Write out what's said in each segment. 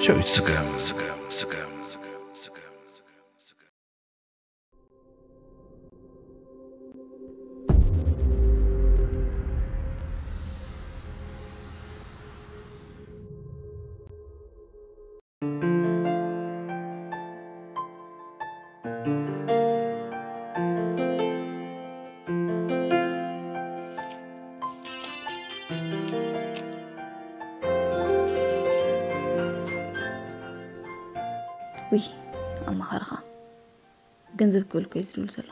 ዳዊት ስገም ስገም ስገም ስገም ስገም ውይ ኣማኻርኻ ገንዘብ ክብል ኮዩ ዝድውል ዘሎ።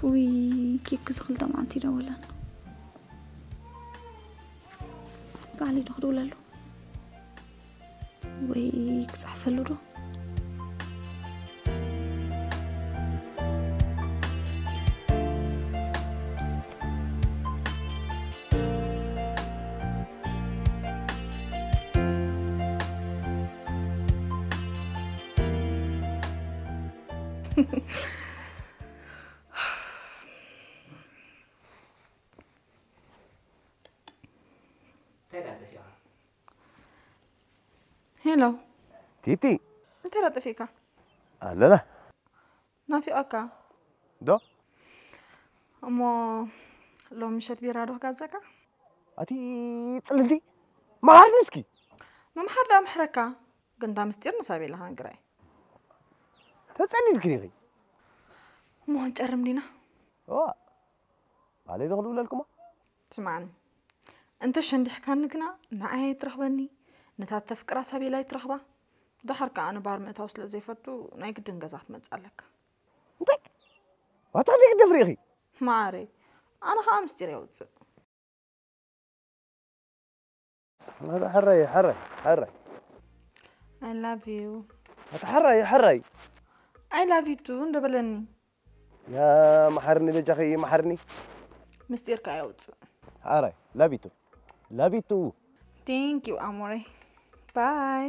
ውይ ኪክ ዝኽልተ መዓልቲ ይደወለን። ባዕለይ ዶ ክድውለሉ ወይ ክፅሕፈሉ ዶ? ሄሎ ቲቲ እንታይ ደኣ ጠፊእካ? ኣለና ናፊቐካ ዶ እሞ ሎም ምሸት ቢራ ዶ ክጋብዘካ? ኣቲ ጽልልቲ መሓርኒ እስኪ ምምሓር ደኣ ምሕረካ ግን እታ ምስጢር ንሳቤላ ክነግራ እየ ተጸሊልክን ኢኺ እሞ ክንጨርም ዲና? ዋ ባለይ ዶ ክድውለልኩማ ስምዓኒ እንተ ሸንዲሕካኒ ግና ንዓይ ኣይትረኽበኒ ነታ ተፍቅራ ሳቤላ ኣይትረኽባ ደሓር ከኣ ኣነ ባር ምእታው ስለ ዘይፈቱ ናይ ግድን ገዛ ክትመጽእ ኣለካ እንታይ ዋታ ዘይግደፍ ርኢኺ ማዓረይ ኣነ ከኣ ምስጢር የውጽእ ሕራይ ሕራይ ሕራይ I love you ኣታ ሕራይ ሕራይ I love you too እንደበለኒ ያ መሓርኒ በጃኺ መሓርኒ ምስጢርካ የውጽእ ሕራይ ላቪቱ ላቪቱ Thank you ኣሞረይ ባይ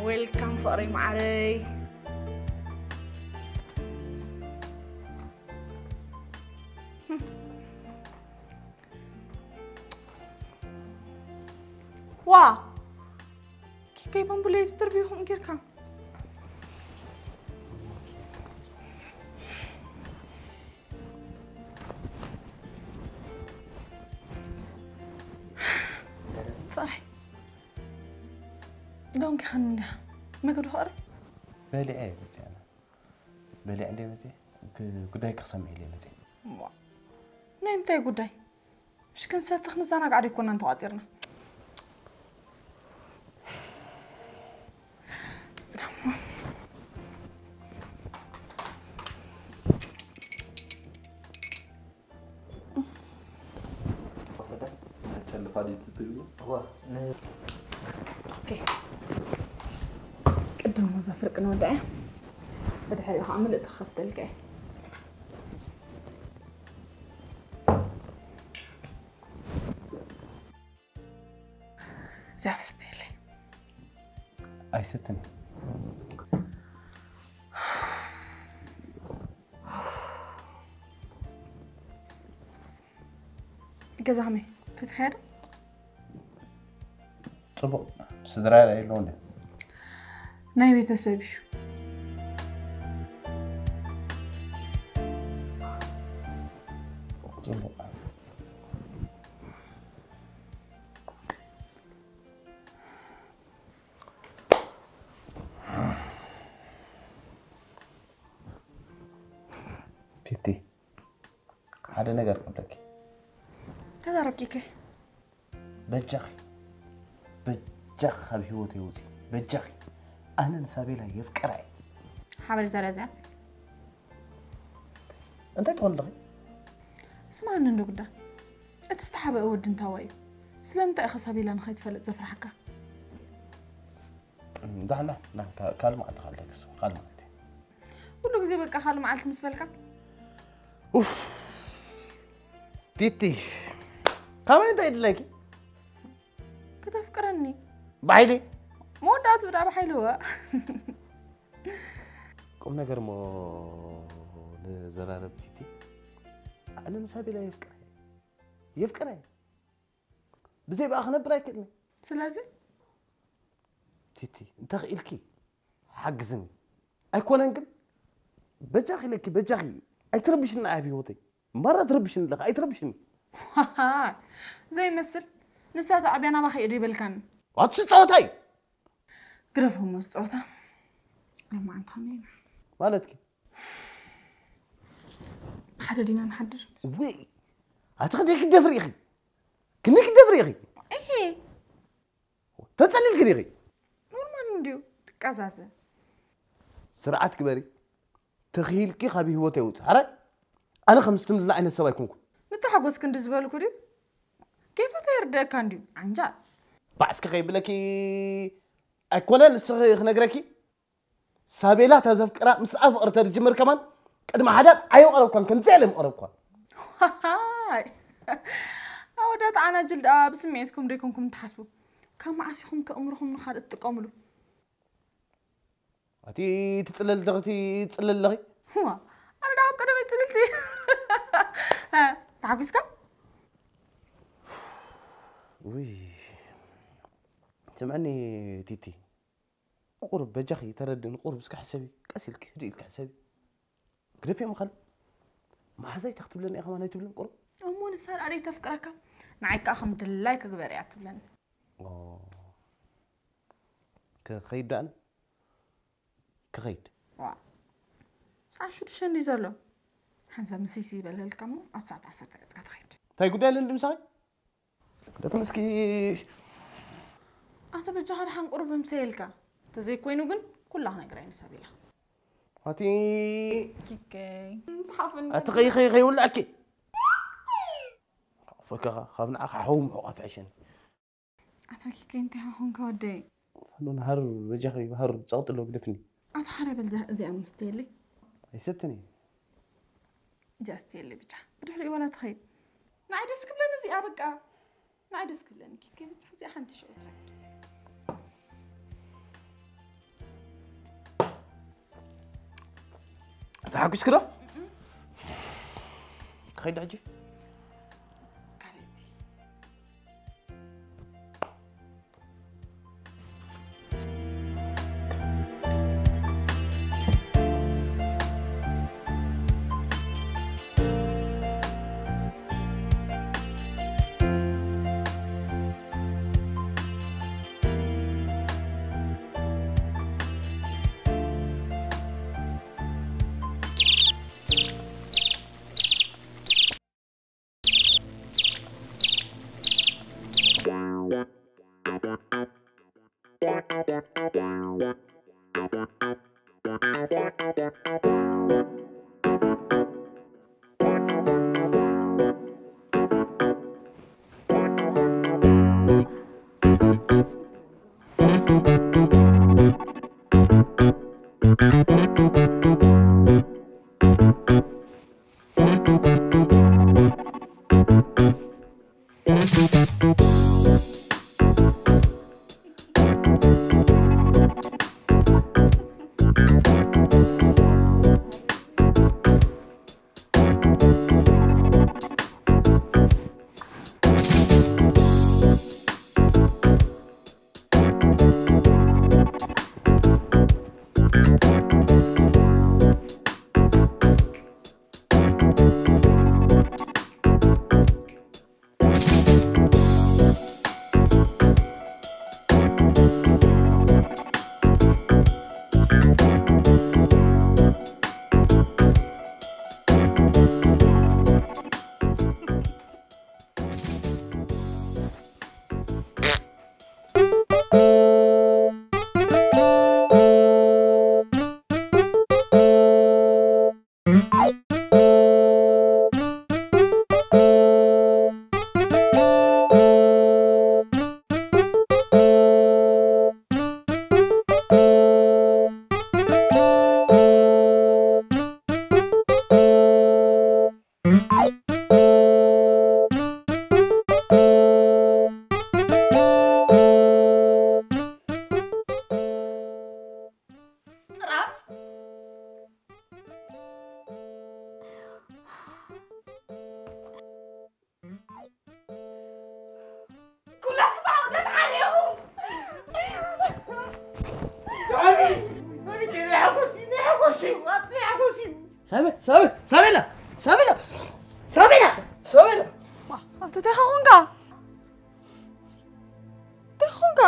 Welcome ፍቕረይ መዓረይ ዋ ኪከይ ቦምቡለይ ዝድርብዩ ከምኡ ጌርካ ፍቕረይ ዶንኪ ኸን እንዲኻ መገዱ ክቕርብ በሊዐ እየ መፅእ ኣነ በሊዐ እንደ መፅእ ጉዳይ ክሰምዕ ኢለ መፅእ ናይ ምንታይ ጉዳይ ምሽ ክንሰቲ ክንዘናጋዕ ደይኮና እንተቋፂርና ጨልፋ ድዩ ትትግርኛ? ቅድም እዛ ፍርቂ ንወድዐ ብድሕሪኡ ከዓ ምልእቲ ክኸፍተልካ እየ እዚኣ መስተየለይ ኣይሰትን ገዛ ከመይ ፈቲኻያ ዶ ፅቡቕ ስድራ ኣለዎ እንዲ ናይ ቤተሰብ እዩ። ቲቲ፣ ሓደ ነገር ክብለኪ። ተዛረብ ኪከ። በጃኺ፣ በጃኺ ካብ ህይወተይ ውፂ። በጃኺ፣ ኣነ ንሳቤላ የፍቅራ እየ። ሓበሬታ ዳዚያ። እንታይ ትኾን ኣለኺ? ስማዕኒ እንዶ ጉዳ፣ እቲ ዝተሓበአ ወዲ እንታዋይ እዩ? ስለምንታይ ኢኻ ሳቤላ ንኸይትፈልጥ ዘፍርሓካ? ዛሕና ና፣ ካ-፣ ካልእ መዓልቲ ካልእ ክሱ፣ ካልእ መዓልቲ። ኩሉ ግዜ በቃ ካልእ መዓልቲ ምስ በልካ። ኡፍ። ቲቲ፣ ካበይ እንታይ ይድለኪ? ክተፍቅረኒ። ብሓይሊ? መወዳእቱ ዳ ብሓይሊ እወ። ቁም ነገር እሞ ንዘራረብ ቲቲ። ኣነ ንሳቤላ የፍቅራ እየ። የፍቅራ እየ። ብዘይ ብኣ ክነብር ኣይክእልን። ስለዚ? ቲቲ፣ እንተኽኢልኪ ሓግዝኒ። ኣይኮነን ግን፣ በጃኺ ኢለኪ፣ በጃኺ። ኣይትረብሽኒ ኣብ ህይወተይ። ማራ ትረብሽኒ ኣለኻ፣ ኣይትረብሽኒ። ዘይመስል። ንሳ ተዓብያ ናባኺ እየ ዶ ይበልካኒ? ኣቲ ጸወታ እዩ። ግደፎ እሞ እዚ ጸወታ። ሎማዓንቲ ከመይ ኢና? ማለትኪ? ሓደ ዲና ንሓድር። ውይ፣ ኣቲ ክንደይ ክትደፍሪ ኢኺ? ክንደይ ክትደፍሪ ኢኺ? እሄ። ተጸሊልኪ ዲኺ? ኖርማል እንድዩ፣ ትቀዛዘ። ስርዓት ግበሪ። ተኽኢልኪ ካብ ህይወተይ ውጽ። ሕራይ? ኣነ ከም ዝትምልላ ዓይነት ሰብ ኣይኮንኩን። ንተሓጎስ ክንዲ ዝበልኩ ድዩ? ኬፋት ኣይርደአካ እንድዩ፣ ዓንጃል። ባዕስኪ ከይብለኪ ኣይኮነን፣ ንስኺ ክነግረኪ። ሳቤላ እታ ዘፍቅራ ምስኣ ፍቕሪ ተዝጅምር ከማን ቅድሚ ሓዳር ኣይምቐረብኳን፣ ከምዚኣ ኢለ ምቐረብኳ። ዋይ! ኣወዳት ዓናጅል ደኣ ብስምዒትኩም ዶ ኣይኮንኩም ትሓስቡ? ካብ መዓስ ኢኹም ከእምርኹም ንኻልእ ትጥቀምሉ? ኣቲ ትጽለሊ ኣለኺ፣ ትጽለሊ ኣለኺ። ዋ፣ ኣነ ደኣ ኣብ ቀደመይ ጽልልቲ። እ፣ ተሓጒስካ? ውይ፣ ስምዕኒ ቲቲ፣ ቁሩብ በጃኺ ተረድእኒ፣ ቁሩብ እስከ ሕሰቢ፣ ቀስ ኢልኪ፣ ህድእ ኢልኪ ሕሰቢ። ግደፍዮ ምኻን። መሓዛይ እንታይ ክትብለኒ እያ ከማን ኣይትብልን ቁሩብ? እሞ ንሳ ደኣ ደይተፍቅረካ? ንዓይ ከኣ ከም ድላይካ ግበር እያ ትብለኒ። ኦ። ክኸይድ ደኣ ኣነ? ክኸይድ። ዋ። ሰዓት ሽዱሽተ እንድዩ ዘሎ። ሓንሳብ ምስይሲ ይበለልካ እሞ ኣብ ሰዓት ዓሰርተ ገጽካ ትኸይድ። እንታይ ጉዳይ ኣለኒ ድምሳኺ? ደፍን እስኪ። ኣታ በጃኻ ደሓን ቁሩብ ምሰየልካ። ተዘይኮይኑ ግን ኩላ ክነግራ እየ ንሳቤላ። ኣቲ ኪከይ። ተሓፍን ኣቲ ኸይ ኸይ ኸይ ውላዕኪ። ፈከኻ ካብ ንዓኻ ሓው ምሑቕ ኣፍሕሸኒ። ኣታ ኪከይ እንታይ ኾንካ ወደይ? ፈኖን ሃር በጃኺ ሃር ጸቕጥሎ ግደፍኒ። ኣታ ሓረ በል እዚኣ ምስተየለይ። ኣይሰትን እየ። እዚኣ ስተየለይ ብቻ። ብድሕሪኡ ዋላ ትኸይድ። ንዓይ ደስ ክብለኒ እዚኣ በቃ። ንዓይ ደስ ክብለኒ ኪከይ ብቻ እዚኣ ሓንቲ ሽዑ ትረክብ። ተሓጒስኪ ዶ? እም። ትኸይዲ ሕጂ? ካልኣይቲ። ሳቤ ሳቤ ሳቤላ ሳቤላ ሳቤላ ሳቤላ ሳቤላ ኣቲ እንታይ ኾንካ እንታይ ኾንካ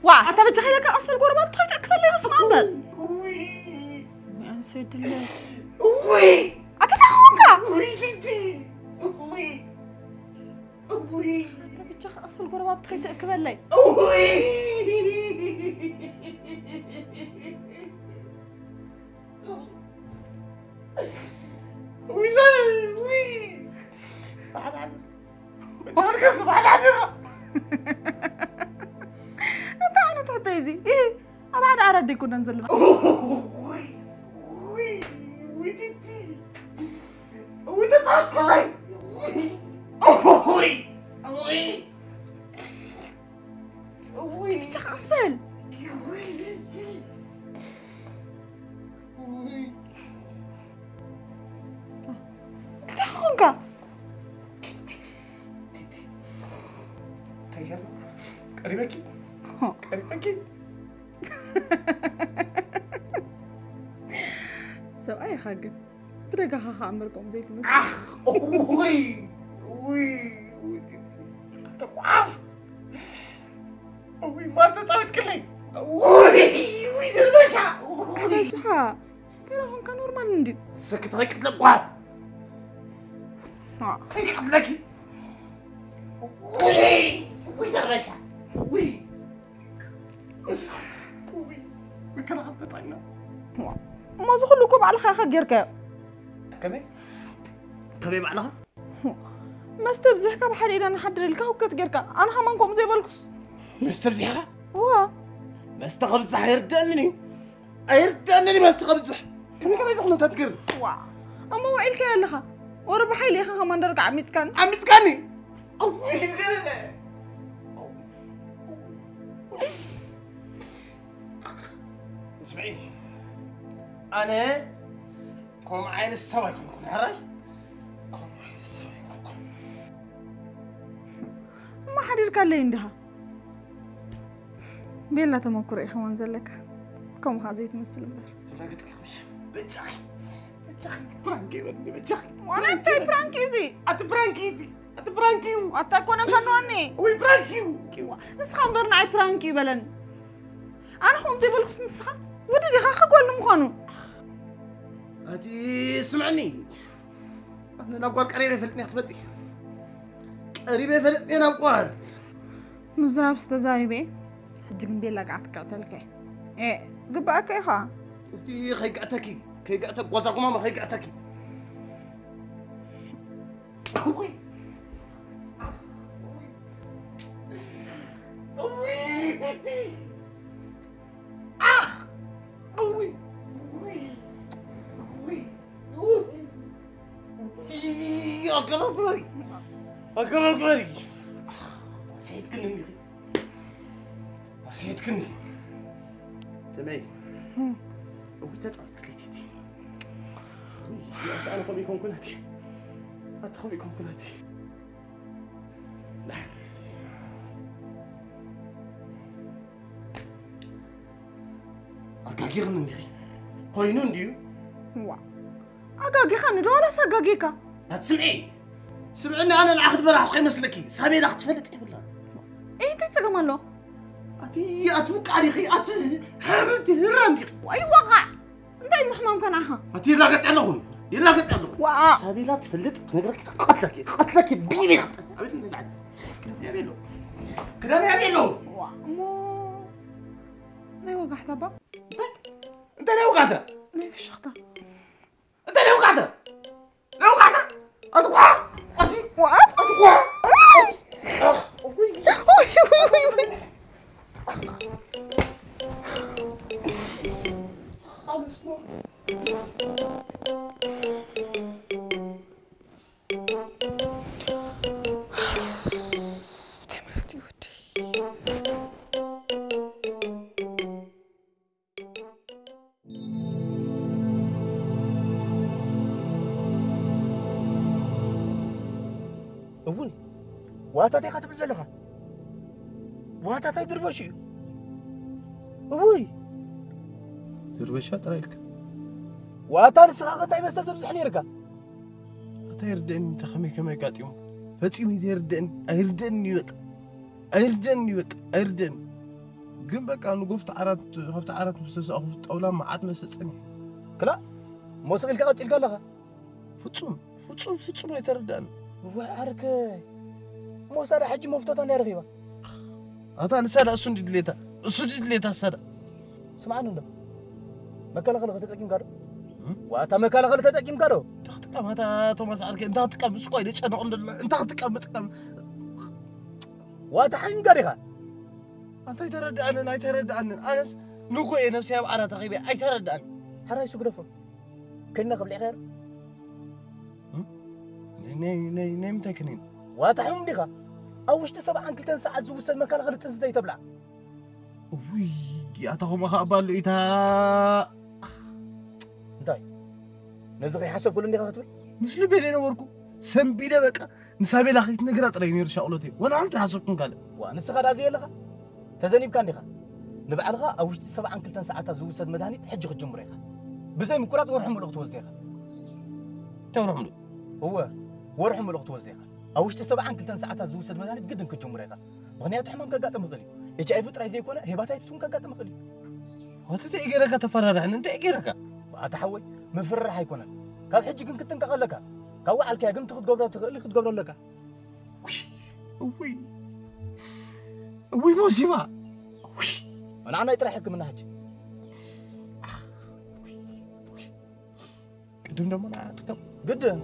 ዋ ኣታ በጃኻ ኢለካ ቀስ በል ጎረባብቲ ከይተእክበለይ በስመ ኣብ በል ኣንሰይ ድለ ኣታ እንታይ ኾንካ ኣታ በጃኻ ቀስ በል ጎረባብቲ ከይተእክበለይ እንታይ ዓይነት ሕቶ እዩ እዚ ኣብ ሓደ ዓራት ደይኮናን ዘለና ብቻ ኣስበል እንታይ ኾንካ ቀሪበኪ ቀሪበኪ ሰብኣይ ኢኻ ግን ብደጋኻ ከዓ መርቆም ዘይትመስል ውይ ውይ ተቋፍ ውይ ማር ተፃወትክለይ ውይ ውይ ደርበሻ በዝሓ ገና ኾንካ ኖርማል እንዲ ሰክት ኸይቅትለ ጓል ከይቅትለኪ ውይ ውይ ደርበሻ ውይ ውይ ከላኸበጣኛ እሞ እዚ ኩሉ እኮ ባዕልኻ ኢኻ ጌርካዮ ከመይ ከመይ ባዕልኻ መስተ ብዝሕ ካብ ሓደ ኢዳ ንሓድር ኢልካ ህውከት ጌርካ ኣነ ከማን ከምኡ ዘይበልኩስ መስተ ብዚሕኻ ዋ መስተ ከብዝሕ ኣይርደኣንን እዩ ኣይርደኣንን እዩ መስተ ከብዝሕ ከመይ ከመይ ዝኹነታት ገር ዋ እሞ ውዒልካዮ ኣለኻ ወረ ብሓይሊ ኢኻ ከማን ደርጋ ዓሚፅካኒ ዓሚፅካኒ ኣውይ ዝገረመ ስምዒ ኣነ ከምኡ ዓይነት ሰብ ኣይኮንኩን ሕራይ ከምኡ ዓይነት ሰብ ኣይኮንኩን እማ ሓዲርካለይ እንድኻ ቤላ ተመክሮ እዩ ከማን ዘለካ ከምኡ ከዓ ዘይትመስል እምበር ተላገጥካ ምሽ በጃኺ በጃኺ ፕራንክ ይበልኒ በጃኺ ዋላ እንታይ ፕራንክ እዩ እዚ ኣቲ ፕራንክ እዩ ኣቲ ፕራንክ እዩ ኣታ ኣይኮነን ፈንወኒ ወይ ፕራንክ እዩ ንስኻ እምበር ንዓይ ፕራንክ እዩ በለኒ ኣነ ኹን ዘይበልኩስ ንስኻ ወዲ ዲኻ ከጓል ንምዃኑ ኣቲ ስምዕኒ ኣነ ናብ ጓል ቀሪበ ይፈልጥኒ ክትፈልጢ ቀሪበ ይፈልጥኒ ናብ ጓል ምዝራብ ዝተዛሪበ ሕጂ ግን ቤላ ጋዕ ትቀተልከ ግባእከ ኢኻ እቲ ከይግዕተኪ ከይግዕተ ጓዛ ጉማማ ከይግዕተኪ ኣገባግበሪ ኣገባግበሪ ሰይድክን እንዲኺ ሰይድክን እንዲኺ ተመይ እዊ ተጻወት ክለቲቲ ኣነ ከምኡ ይኮንኩናት ኣቲ ከምኡ ይኮንኩናት ኣጋጊርኒ እንዲኺ ኮይኑ እንድዩ ዋ ኣጋጊኻኒ ዶ ዋላስ ኣጋጊካ ኣትስምዒ ስምዕኒ ኣነ ንዓ ክትበራኹ ከይመስለኪ ሳቤላ ክትፈልጥ የብላ ይህ እንታይ ፀገም ኣሎ ኣቲ ኣቲ ውቃል ኢኺ ኣቲ ሃብቲ ህራም ዲኺ ኣይዋቃዕ እንታይ ምሕማምካ ንዓኻ ኣቲ ይላገጥ ኣለኹ ይላገጥ ኣለኹ ዋ ሳቤላ ትፈልጥ ክነግረኪ ቀትለኪ ቀትለኪ ቢቢ ክዳን ያቤሎ ክዳን ያቤሎ ዋ እሞ ናይ ወጋሕታ ባ እንታይ ናይ ወጋሕታ ናይ ፍሽኽታ እንታይ ናይ ወጋሕታ ናይ ወጋሕታ ኣትኳ ኣቲ ዋት ኣትኳ እውይ፣ ዋታ እንታይ ኢኻ ትብል ዘለኻ? ዋታ እንታይ ድርበሹ እዩ? እውይ፣ ዝርበሻ ጥራይ ኢልካ። ዋታ ንስኻ ከ እንታይ መስተ ዘብዝሕ ነይርካ? ኣታ ይርደእኒ፣ እንተ ከመይ ከመይ ኣጋጢሙ። ፈጺሙ እዩ ዘይርደእኒ። ኣይርደእኒ እዩ በቃ። ኣይርደእኒ እዩ በቃ። ኣይርደእኒ። ግን በቃ ንጎፍቲ ዓራት፣ ካብቲ ዓራት ምስ ተሳእኹ ጣውላ መዓት መስተ ጸኒሑ። ክላ፣ ሞስቕ ኢልካ ቀጺልካ ኣለኻ። ፍጹም፣ ፍጹም፣ ፍጹም ኣይተረዳእኒ። እዋይ ዓርከይ። ሞሳ ዳ ሕጂ መፍቶታ እንድያ ረኺባ። ኣታ ንሳ ዳ እሱ እንዲ ድሌታ፣ እሱ እንዲ ድሌታ ንሳ ዳ። ስምዓኒ እንዶ። መከላኸሊ ከተጠቂምካ ዶ? እም? ዋታ መከላኸሊ ተጠቂምካ ዶ? እንታይ ክጥቀም ኣታ ቶማስ ዓርከይ፣ እንታይ ክጥቀም? እሱ እኮ እዩ ዘጨንቕ እንዶ፣ እንታይ ክጥቀም፣ ምጥቃም? ዋታ ሓሚምካ ዲኻ? ኣንታ ኣይተረድኣንን፣ ኣይተረድኣንን። ኣነስ ንጎ እየ ነብሰይ ኣብ ዓራት ረኺበ፣ ኣይተረድኣን። ሓራይ ስግደፎ። ከኒና ከብሊዕካዮ ዶ? እም? ናይ፣ ናይ፣ ናይ ምንታይ ክኒን? ዋታ ሕሙም ዲኻ? ኣብ ውሽጢ ሰብዓን ክልተን ሰዓት ዝውሰድ መከላኸሊ ጥንሲ ዘይተብልዓ። ውይ፣ ኣታ ከምኡ ኸኣ ባሉ ኢታ። እንታይ? ነዚ ከይሓሰብኩሉ እንዲኻ ክትብል? ምስ ልበይ ዘይነበርኩ ሰንቢደ በቃ ንሳቤላ ከይትነግራ ጥራይ ነይሩ ሻቕሎተይ። ወላ ሓንቲ ሓሰብኩም ካልእ። ዋ፣ ንስኻ ደኣ ዘየለኻ? ተዘኒብካ እንዲኻ? ንባዕልኻ ኣብ ውሽጢ ሰብዓን ክልተን ሰዓታት ዝውሰድ መድሃኒት ሕጂ ክትጅምሮ ኢኻ። ብዘይ ምቁራጽ ወርሒ ምሉእ ክትወስዶ ኢኻ። እንታይ ወርሒ ምሉእ? እወ፣ ወርሒ ምሉእ ክትወስዶ ኢኻ። ኣብ ውሽጢ ሰብዓን ክልተን ሰዓታት ዝውሰድ መድሃኒት ግድን ክትጅምሮ ኢኻ። ምኽንያቱ ሕማም ከጋጥም ይኽእል እዩ። ኤች ኣይ ቪ ጥራይ ዘይኮነ፣ ሄፓታይትስ እውን ከጋጥም ይኽእል እዩ። ኣታ እንታይ ገይረካ ተፈራርሐኒ? እንታይ ገይረካ? ኣታ ሓወይ፣ ምፍርራሕ ኣይኮነን። ካብ ሕጂ ግን ክትጥንቀቕ ኣለካ። ካብ ወዓልካያ ግን እቲ ክትገብሮ ትኽእል ክትገብሮ ኣለካ። ውይ፣ እውይ፣ እውይ ሞሲባ፣ እውይ። ንዓናይ ጥራሕ ሕክምና ሕጂ። ቅድም ደሞ ንዓ ትከም ግድን።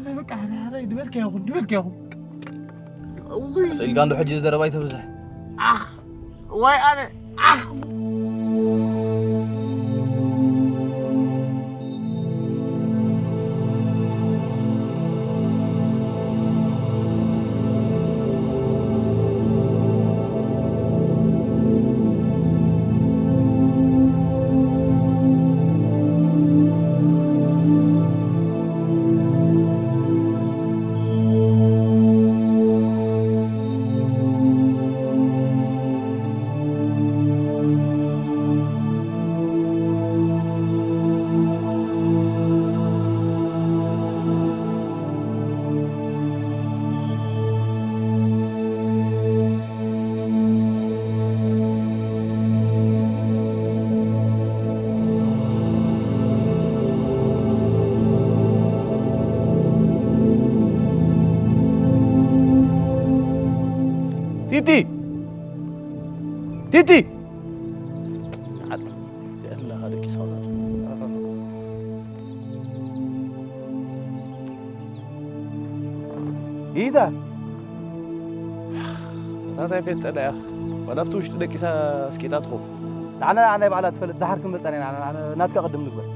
ኣይ በቃ፣ ሓራይ፣ ሓራይ፣ ድበልካ ይኹን፣ ድበልካ ይኹን። እውይ። ስኢልካ እንዶ ሕጂ ዘረባ ኣይተብዝሕ። ኣኽ፣ ዋይ ኣነ፣ ኣኽ። ቲቲ! ቲቲ! ዓድ፣ እዚኣ ደቂሳ ወላ። ኢታ። ናታይ ፌጠዳ እያ። ዋላ ኣብቲ ውሽጢ ደቂሳ ኣስቂጣ ትኸውን። ንዓና፣ ንዓና ናይ ባዕላ ትፈልጥ፣ ደሓር ክንመጸና ኢና። ንዓና፣ ንዓና ናትካ ቅድም ንግበር።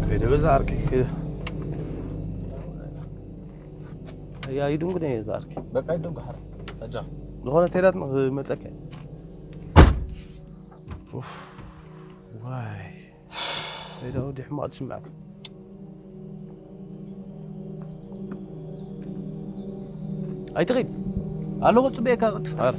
ከይደ በዛ ዓርከይ፣ ከይደ። እያ፣ ይድንጉ ነይ በዛ ዓርከይ። በቃ ይድንጉ ሓራ። ኣጃ። ዝኾነ ቴላት ንኽመጸካ። ኡፍ። ዋይ። እንታይ ደኣ ወዲ ሕማቕ ትስምዓካ? ኣይትኺድ። ኣለኹ፣ ጽበየካ፣ ቅልጥፍ። ኣረ።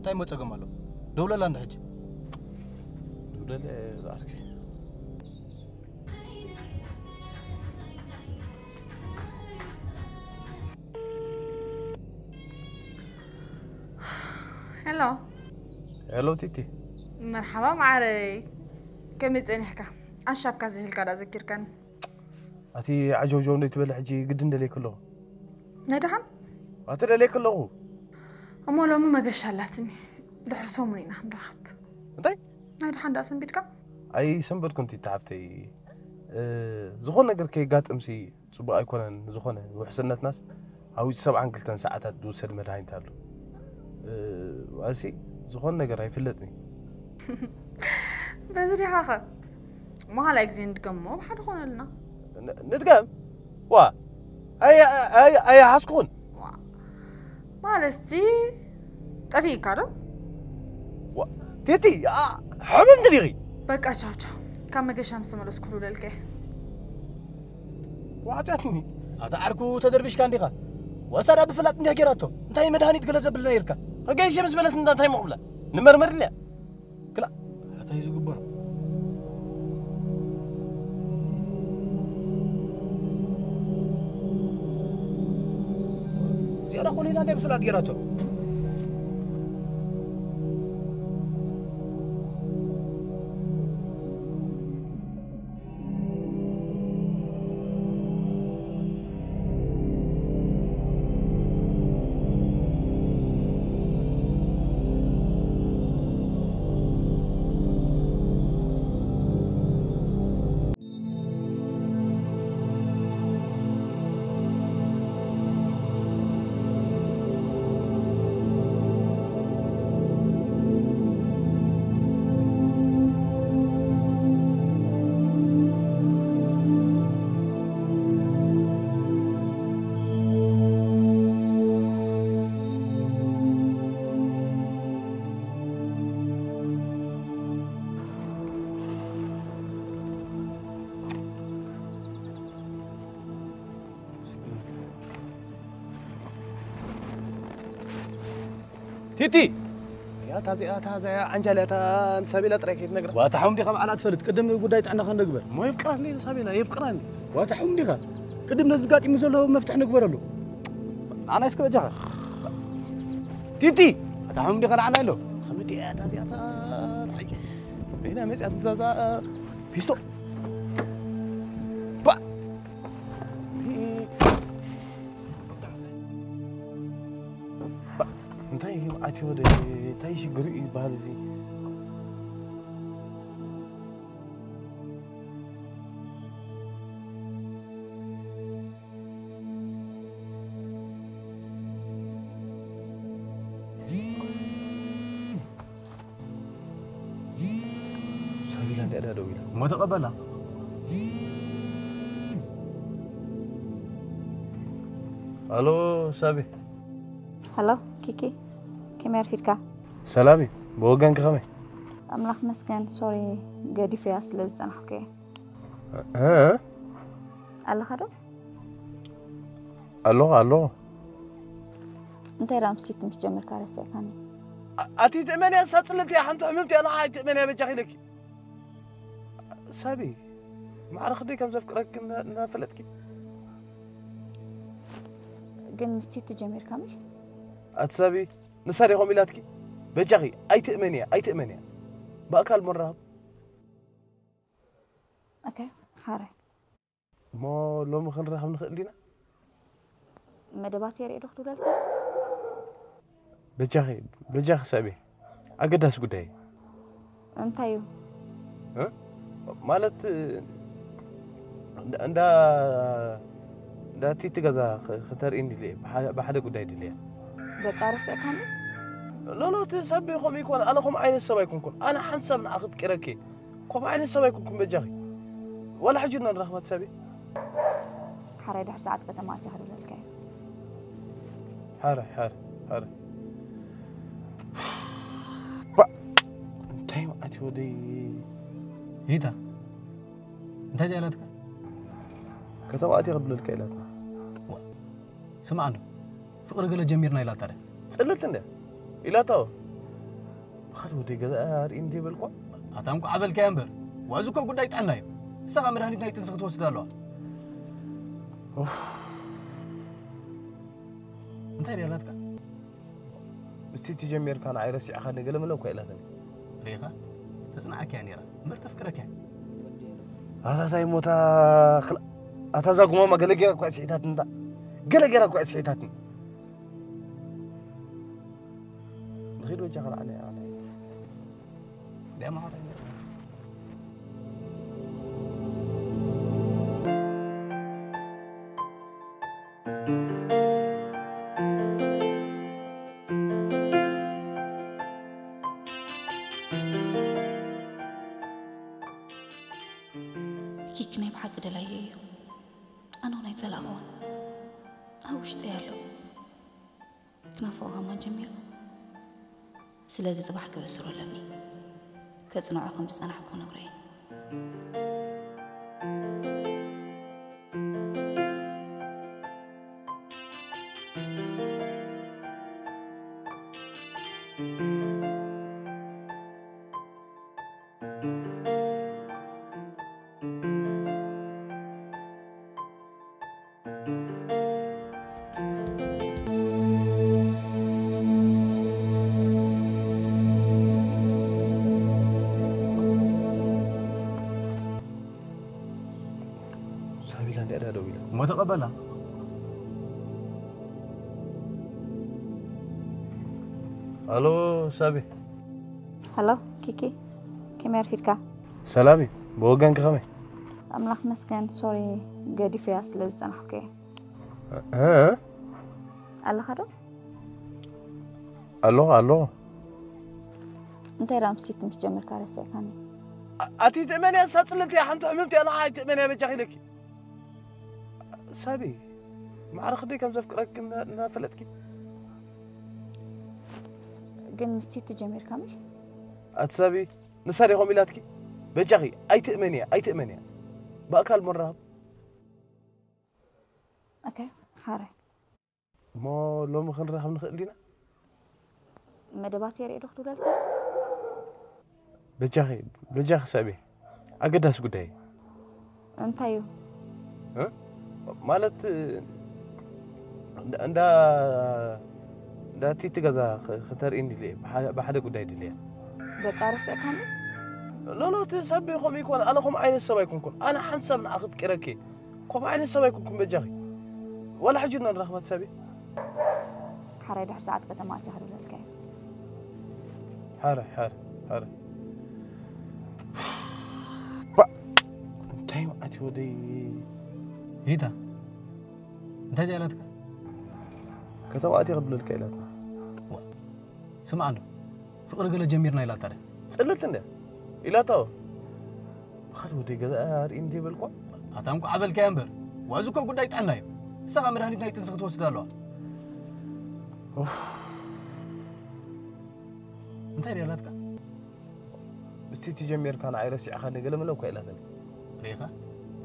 እንታይ ሞ ጸገም ኣሎ? ደውለላ እንዳ ሕጂ። ደውለለ ዝኣርኪ። ሄሎ። ሄሎ ቲቲ። መርሓባ ማዓረይ። ከመይ ጸኒሕካ? ኣሻብካ ዝህልካ ዳ ዘኪርካኒ። ኣቲ ዓጀውጀው እንደ ትበል ሕጂ ግድን ደልየክ ኣለኹ። ናይ ደሓን? ኣቲ ደልየክ ኣለኹ። እሞ ሎሚ መገሻ ኣላትኒ። ድሕሪ ሰሙን ኢና ክንራኸብ። እንታይ? ናይ ደሓን ዳ ሰንቢድካ? ኣይሰንበድኩን ቲቲ ሓብተይ። እ፣ ዝኾነ ነገር ከየጋጥምሲ ጽቡቕ ኣይኮነን። ዝኾነ ውሕስነትናስ ኣብ ውሽጢ ሰብዓን ክልተን ሰዓታት ዝውሰድ መድሃኒት ኣሎ። እ፣ ዋሲ ዝኾነ ነገር ኣይፍለጥን እዩ። በዚ ዲኻ ኸ? መሃላይ ግዜ ንድገሞ ብሓደ ኮነልና። ን- ንድገም? ዋ፣ ኣይ- ኣይ- ኣይሓዝኩኹን። ዋ፣ ማለትሲ ጠፊእካ ዶ? ዋ፣ ቲቲ፣ ኣ፣ ሕምም ድዲኺ? በቃ ቻው ቻው። ካብ መገሻ ምስ ተመለስኩ ክድውለልከ። ዋዕፅያትኒ። ኣታ ዓርኩ ተደርቢሽካ እንዲኻ። ወሳዳ ብፍላጥ እንዲያ ጌራቶ። እንታይ መድሃኒት ገለ ዘብል ነይርካ? ከገይሽ ምስ በለት እንዳ እንታይ ምቕብላ? ንመርመር ድልያ። ክላ፣ እንታይ ዝግበር? ዝያዳ ኮነ ኢላ እንደ ብፍላጥ ጌራቶ። ቲቲ! ያታ ዚኣታ ዛያ ዓንጃልያታ ንሳቤላ ጥራይ ከይትነግራ። ዋታ ሓሙም ዲኻ ባዕላ ትፈልጥ። ቅድም ጉዳይ ጥዕናኻ እንደግበር። እሞ የፍቅራኒ ሳቤላ፣ የፍቅራኒ። ዋታ ሓሙም ዲኻ? ቅድም ነዚ ጋጢሙ ዘሎ መፍትሕ ንግበረሉ። ኣና እስከ በጃኻ። ቲቲ! ዋታ ሓሙም ዲኻ ንዓና ኣሎ። ከምቲ ያታ ዚኣታ፣ ኣይ፣ በይና መጽያት ዛዛ፣ ፊስቶ። ባ! እንታይ እዩ ኣትዮ ወደ እንታይ ሽግሩ እዩ ይበሃል እዚ? ሳቢላ እንዲያ ደው ኢላ እሞ ተቐበላ። ኣሎ ሳቢ። ሃሎ ኪኪ፣ ከመይ ኣርፊድካ? ሰላም እዩ። ብወገንኪ ከመይ? ኣምላኽ መስገን። ሶሪ፣ ገዲፈያ ስለ ዝጸናሕኩ እየ። እ? ኣለኻ ዶ? ኣለኹ፣ ኣለኹ። እንታይ ዳ ምስ ቲቲ ምስ ጀመርካ ረሲዕካኒ? ኣ-፣ ኣቲ ትእመንያ እሳ ጽልልቲ እያ፣ ሓንቲ ሕምምቲ እያ፣ ንዓ ኣይትእመንያ በጃኺ ኢለኪ። ሳቢ፣ ማዕረ ክንደይ ከም ዘፍቅረኪ እና-፣ እናፈለጥኪ። ግን ምስ ቲቲ ጀሚርካ ምሽ? ኣቲ ሳቢ፣ ንሳ ዲኹም ኢላትኪ? በጃኺ፣ ኣይትእመንያ፣ ኣይትእመንያ። ብኣካል መራኸብ። ኦኬ፣ ሓራይ። እሞ ሎሚ ክንራኸብ ንኽእል ዲና? መደባት የርኢ ዶ ክድውለልካ? በጃኺ፣ በጃኺ ሳቢ። ኣገዳሲ ጉዳይ እዩ። እንታይ እዩ? እ? ማለት፣ እንዳ፣ እንዳ፣ እንዳ ቲቲ ገዛ ክ-፣ ክተርእይኒ ድልየ። ብሓ-፣ ብሓደ ጉዳይ ድልየ። በቃ ረሲዕካኒ? ሎሎ፣ እቲ ሰብ ከምኡ ይኮን። ኣነ ከምኡ ዓይነት ሰብ ኣይኮንኩን። ኣነ ሓንቲ ሰብ ንዓኺ ኣፍቂረኪ። ከምኡ ዓይነት ሰብ ኣይኮንኩን በጃኺ። ዋላ ሕጂ እና ንራኽባ ሳቢ። ሓራይ ድሕሪ ሰዓት ከተማ ኣትየ ክድውለልካ እየ። ሓረ፣ ሓረ፣ ሓረ። ባ-፣ እንታይ መዓት እዩ ወደይ? ይታ፣ እንታይ ድያ ኢላትካ? ከተማ ኣትየ ክድውለልካ ኢላትና። ስማዕ እንዶ፣ ፍቕሪ ገለ ጀሚርና ኢላታ ድያ? ጽልልቲ እንድያ ኢላታ። ኻት ወደ ገዛ ኣርኢ እንደ በልኳ። ኣታ እንኳ ኣበልካያ እምበር፣ ዋዚ እኮ ጉዳይ ጥዕና እዩ። ንስኻ መድሃኒት ናይ ጥንሲ ክትወስድ ኣለዋ። እንታይ ድያ ኣላትካ? ምስቲ ትጀሚርካ ንዓይ ረሲዕኻኒ ገለ መለ እኳ ኢላትኒ። ሪኢኻ? ተጽንዓካ እያ ነይራ እምበር ተፍቅረካ እያ። ኣታ ታይ ሞታ ክላ-፣ ኣታ እዛ ጉማማ ገለ ጌራ እኳ ስሒታትኒ፣ እታ ገለ ጌራ እኳ ስሒታትኒ። ንኺድ በጃኻ ንዓና ንዓና። ደማ ኪክ ናይ ብሓቂ ደላየ እዩ። ኣነ እውን ኣይጸላእኽዎን። ኣብ ውሽጠይ ኣሎ። ክናፍቖ ከማን ጀሚሩ። ስለዚ ጽባሕ ክብስሮ ኣለኒ። ከጽንዖ ከም ዝጸናሕኩ ክነግሮ እየ። ሳቢላ እንዲያ ደኣ ደው ኢላ። እሞ ተቐበላ። ኣሎ ሳቢ። ሃሎ ኪኪ፣ ከመይ ኣርፊድካ? ሰላም እዩ። ብወገንኪ ከመይ? ኣምላኽ መስገን። ሶሪ፣ ገዲፈያ ስለ ዝጸናሕኩ እየ። እ? ኣለኻ ዶ? ኣለኹ ኣለኹ። እንታይ ደኣ ምስቲ ምስ ጀመርካ ረሲዕካኒ? ኣቲ ትእመንያ ሳጽልልቲ ሓንቲ ሕምምቲ ኣላ ኣይትእመንያ በጃኺ ኢለኪ። ሳቢ ማዕረ ክንደይ ከም ዘፍቅረኪ እና- እናፈለጥኪ። ግን ምስቲ ትጀሚርካ ምሽ? ኣቲ ሳቢ ንሳ ዲኹም ኢላትኪ? በጃኺ ኣይትእመንያ ኣይትእመንያ። ብኣካል መራኸብ ኦኬ፣ ሓራይ። እሞ ሎሚ ክንራኸብ ንኽእል ዲና? መደባት የርኢ ዶ ክድውለልካ? በጃኺ በጃኺ ሳቢ ኣገዳሲ ጉዳይ እዩ። እንታይ እዩ? እ? ማለት እንዳ እንዳ እንዳ ቲቲ ገዛ ክ- ክተርእይኒ ድልየ ብሓ- ብሓደ ጉዳይ ድልየ። በቃ ረሲዕካኒ? ሎሎ እቲ ሰብ ከምኡ ይኮነ ኣነ ከምኡ ዓይነት ሰብ ኣይኮንኩን። ኣነ ሓንቲ ሰብ ንዓኺ ኣፍቂረኪ። ከምኡ ዓይነት ሰብ ኣይኮንኩን በጃኺ። ዋላ ሕጂ እና ንራኽባ እቲ ሰብ እዩ። ሓራይ ድሕሪ ሰዓት ከተማ ኣትያ ክድውለልካ እየ። ሓረ ሓረ ሓረ ባ እንታይ መዓት ወደይ ይታ እንታይ ድያ ኢላትካ? ከተባእቲ ክብለልካ ኢላትና ስማዕ እንዶ ፍቕሪ ገለ ጀሚርና ኢላታ ድያ? ጽልልቲ እንደ ኢላታ ብኻት ወደይ ገዛ ኣርኢ እንደ በልኳ ኣታ እንኳ ኣበልካያ እምበር ዋዚ እኮ ጉዳይ ጥዕና እዩ። ንስኻ መድሃኒት ናይ ጥንሲ ክትወስድ ኣለዋ። እንታይ ድያ ኢላትካ? ምስቲ ትጀሚርካ ንዓይ ረሲዕኻኒ ገለ መለ እኳ ኢላትኒ። ሪኢኻ?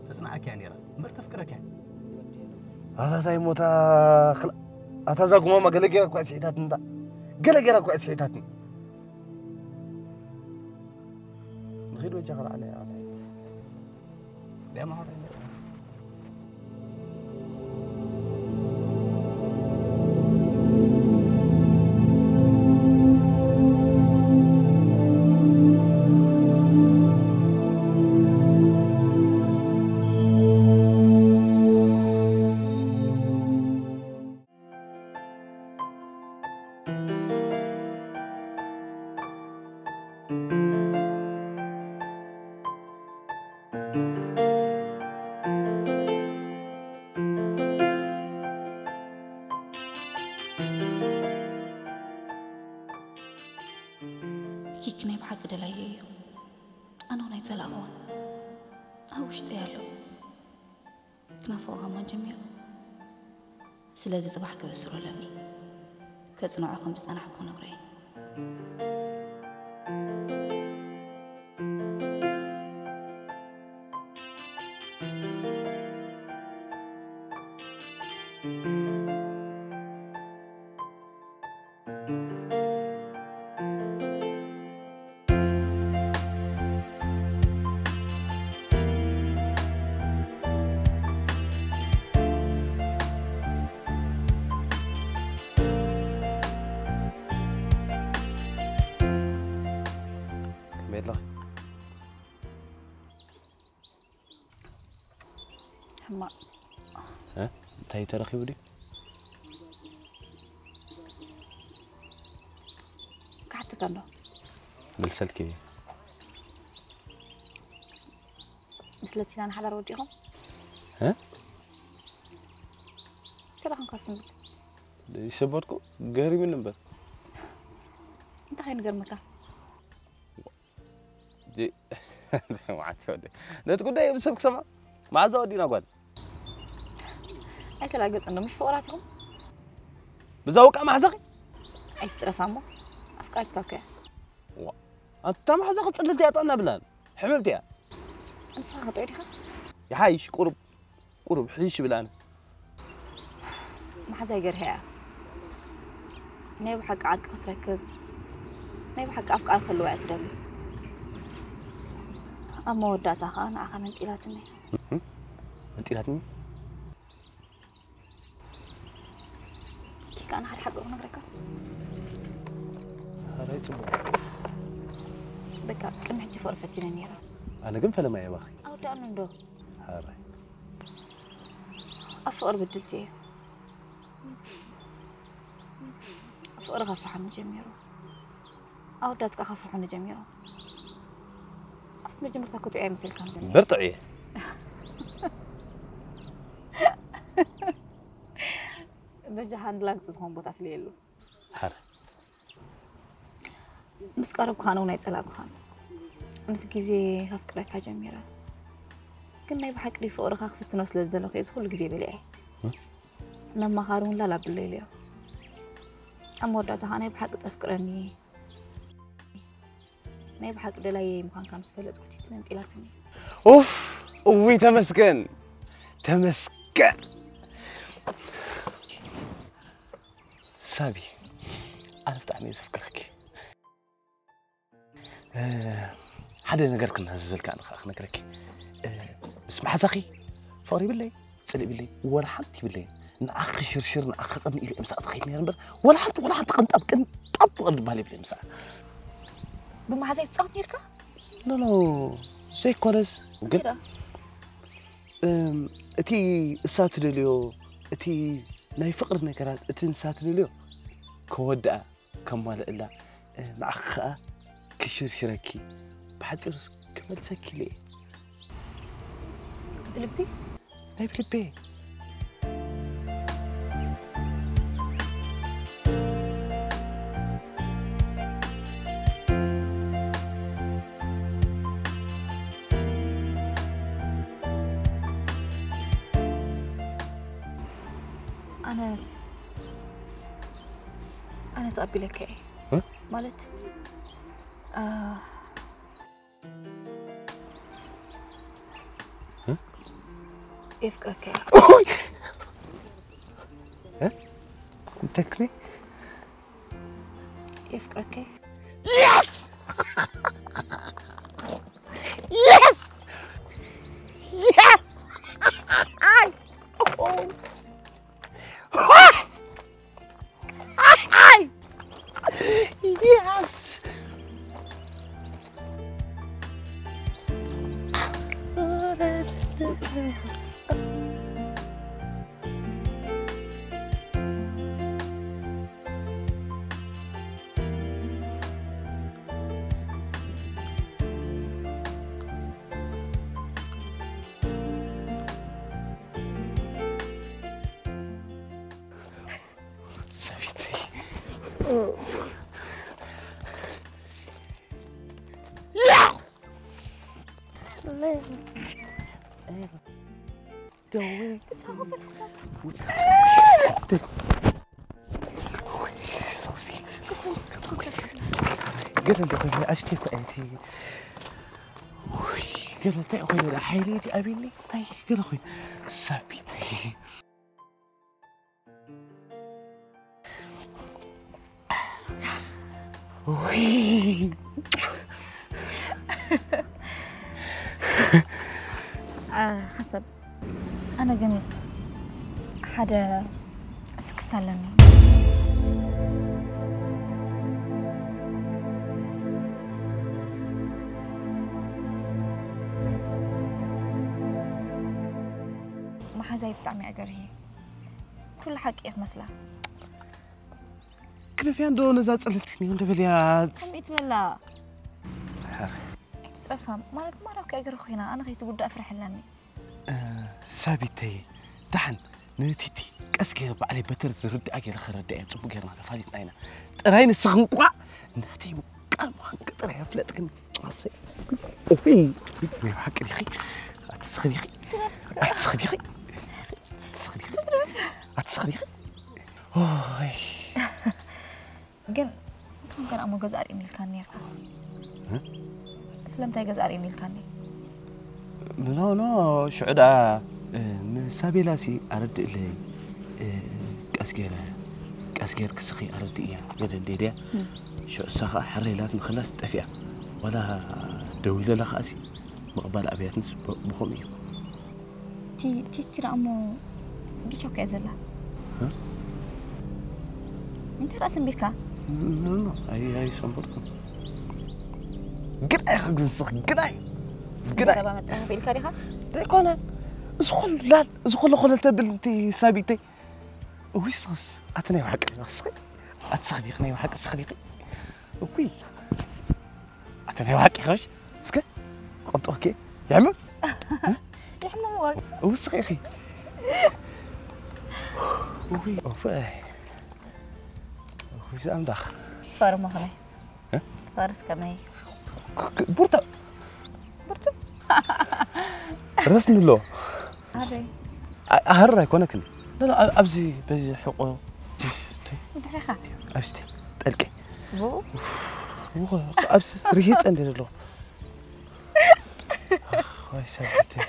ተጽንዓካ እያ ነይራ እምበር ተፍቅረካ እያ። ኣታ ታይ ሞታ ክላ- ኣታ እዛ ጉማማ ገለ ጌራ እኳ ስሒታትኒ፣ እታ ገለ ጌራ እኳ ስሒታትኒ። ንኺድ በጃኻ ንዓና ንዓና። ደማ ኪክ ናይ ብሓቂ ደላየ እዩ። ኣነ እውን ኣይጸላእኽዎን። ኣብ ውሽጠይ ኣሎ። ክናፍቖ ከማን ጀሚሩ። ስለዚ ጽባሕ ክብስሮ ኣለኒ። ከጽንዖ ከም ዝጸናሕኩ ክነግሮ እየ። እማ እንታይ ተረኺቡ ድዩ? ክሓተካ እንዶ። መልሰልኪ። ምስ ለቲና ንሓዳር ወዲኹም? እ? ከዳ ኮንካ ትስምብል። ይሰበርኩ ገሪምን እምበር። እንታይ ኮይኑ ገርመካ? ዚ-፣ መዓት ወዲ። ነቲ ጉዳይ ብሰብ ክሰማ መዓዛ ወዲና ጓል። ኣይተላገጽ እንዶ፣ ምሽ ፍቑራት ኢኹም? ብዛ ውቃ ማሕዛኺ? ኣይትጽረፋ እሞ፣ ኣፍቃሪትካ እኮ እያ። ዋ፣ ኣታ ማሕዛኺ ጽልልቲ እያ፣ ጥዕና ብላን። ሕምምቲ እያ። ንስኻ ከጥዑ ዲኻ? ይሓይሽ፣ ቁሩብ፣ ቁሩብ ሕይሽ ብላን። መሓዛይ ገርሀ እያ። ናይ ብሓቂ ዓርኪ ክትረክብ፣ ናይ ብሓቂ ኣፍቃሪ ክህልዋ እያ ትደሊ። ኣብ መወዳእታ ኸኣ ንዓኻ መንጢላትኒ። እህ? መንጢላትኒ? ኪካ፣ ኣነ ሓደ ሓቂ ክነግረካ። ኧረ፣ ጽቡቕ። በቃ፣ ቅድሚ ሕጂ ፍቕሪ ፈቲነ ነይረ። ኣነ ግን ፈለማ እየ ባኺ። ኣውዳእኒ እንዶ። ሐራይ። ኣብ ፍቕሪ ብድልቲ እየ። ፍቕሪ ከፍርሓኒ ጀሚሩ። ኣወዳት ከኣ ከፍርሑኒ ጀሚሮም። ኣብቲ መጀመርታ ክትዑ ኣይመስልካን። በርትዑ እየ። በጃ ሃንድ ላግጺ ዝኾን ቦታ ፍለየሉ። ሐረ። ምስ ቀረብኩኻን እውን ኣይጸላእኩኻን። ምስ ግዜ ከፍቅረካ ጀሚረ። ግን ናይ ብሓቂ ድዩ ፍቕርኻ ክፍትኖ ስለ ዝደለኹ እየ እዚ ኩሉ ግዜ በሊዐ። እም? ነማኻሪ እውን ላላ ብለይ ኢለዮ። ኣብ መወዳእታ ኸዓ ናይ ብሓቂ ተፍቅረኒ፣ ናይ ብሓቂ ደላየይ ምዃንካ ምስ ፈለጥኩ እቲ መንጢላትኒ። ኡፍ! እውይ ተመስገን! ተመስገን! ሳቢ፣ ኣነ ብጣዕሚ እየ ዘፍቅረኪ። እ፣ ሓደ ነገር ክናዘዘልካ ኣነ ከዓ ክነግረኪ። እ፣ ምስ መሓዛኺ ፍቕሪ ይብለይ፣ ጽልኢ ይብለይ፣ ወላ ሓንቲ ይብለይ። ንዓኺ ክሽርሽር፣ ንዓኺ ቅድሚ ኢለ ምሳእ ዝኸይድ ነይረ እምበር፣ ወላ ሓንቲ፣ ወላ ሓንቲ ቅንጣብ፣ ቅንጣብ ፍቕሪ ዝበሃል የብለይ ምሳእ። ብመሓዛይ ትጻወት ነይርካ? ኖ፣ ኖ፣ ዘይኮነስ፣ ግን፣ እንታይ ደኣ? እም፣ እቲ እሳ ትደልዮ፣ እቲ ናይ ፍቕሪ ነገራት፣ እቲ ንሳ ትደልዮ ከወድኣ ከማልእላ፣ እ፣ ንዓኺ ኸኣ ክሽርሽረኪ፣ ብሓጺሩስ ክመልሰኪ ኢለ እየ። ብልቢ? ናይ ብልቢ። ኣነ ኣነ ተቐቢለካ እየ። እ? ማለት፣ አ፣ እ? የፍቅረካ እየ። ኡይ! እ? እንታይ ክትብሊ? የፍቅረካ እየ። Yes! Yes! Yes! Yes! ሰቢተይ። Yes! ደወይ። ገለ እንደ ኮይኑ ኣሽተይ እኮ ኣንቲ። ውይ፣ ገለ እንታይ ኮይኑ፣ ሓይሊ ድዩ ኣቢኒ? እንታይ ገለ ኮይኑ? ሳቢተይ። ውይ። አ፣ ሓሳብ። ኣነ ግን ሓደ ስክፍታ ኣለኒ። ሓዛይ ብጣዕሚ ኣገርሂ። ኩሉ ሓቂ እየ ክመስላ። ክደፍያ እንዶ ነዛ ጽልልቲ ኒው እንደ በልያ። ከምይ ትበላ? ኣይትጽረፋ። ማለት ማራብ ከይገርኹ ኢና። ኣነ ከይትጉዳእ ፍርሕ ኣለኒ። ሳቢተይ፣ ደሓን ንቲቲ ቀስ ገይረ ባዕለይ በትር ዝርድኣ ገይረ ክረድኣ እየ። ጽቡቅ ጌርና ተፋሊጥና ኢና። ጥራይ ንስኺ እንቋዕ ናተይ ምቃል ምዃንኪ ጥራይ ኣፍለጥክኒ። ኣሰይ። ኡይ፣ ናይ ብሓቂ ዲኺ? ኣትስኺ ዲኺ? ኣትስኺ ዲኺ? ኣትስኺ ዲኺ? ኣትስኺ ዲኺ? ኦይ። ግን እንቶም ገና እሞ ገዛ ኣርእኒ ኢልካ ነርካ። ስለምንታይ ገዛ ኣርእኒ ኢልካኒ? ኖ ኖ ሽዑ ደኣ ንሳቤላሲ ኣረድእለይ። ቀስ ገይረ ቀስ ገይርኪ ስኺ ኣረድእያ ገለ እንዴ ድያ። ሽዑ እሳ ኸዓ ሕረ ኢላትኒ ኸላስ ጠፊኣ። ዋላ ደዊለላ ኸዓሲ ምቕባል ኣብያትንስ ብ- ብኸምኡ እዩ። ቲ- ቲቲ ደኣ እሞ ጊቻ እኮ እያ ዘላ። እ? እንታይ ደኣ ሰንቢርካ? ኖ ኖ ኣይ ኣይሰንበድኩን። ግን ኣይኸግንስኽ ግን ኣይ ግን ኣይ ዘረባ መጠናኸፊ ኢልካ ዲኻ? ደይኮነ እዚ ኹሉ ላል እዚ ኹሉ ኹሉ ተብል እቲ ሳቢተይ እውይ ስኽስ ኣቲ ናይ ባሓቂ ዲኻ ስኺ ኣቲ ስኺ ዲኺ ናይ ባሓቂ ስኺ ዲኺ እውይ ኣቲ ናይ ባሓቂ ኸሽ እስከ ቆንጦ ኦኬ ይሕምም ይሕምምወክ እውይ ስኺ ኢኺ እውይ ኦፈ እውይ ዝኣምላኽ ፈርሞ ከመይ እ? ፈርስ ከመይ ቡርታ ብርቱዕ ረስኒ ኣሎ ኣበይ ሃረር ኣይኮነክን ኖ፣ ኖ፣ ኣብ- ኣብዚ በዚ ሕቆ ስተይ እንድሕሪኻ ኣብዚ ስተይ ጠልቂ ብኡ ውኾ ኣብዚ ርሂፀ እንደ ዘለኹ ወይ ሰብተይ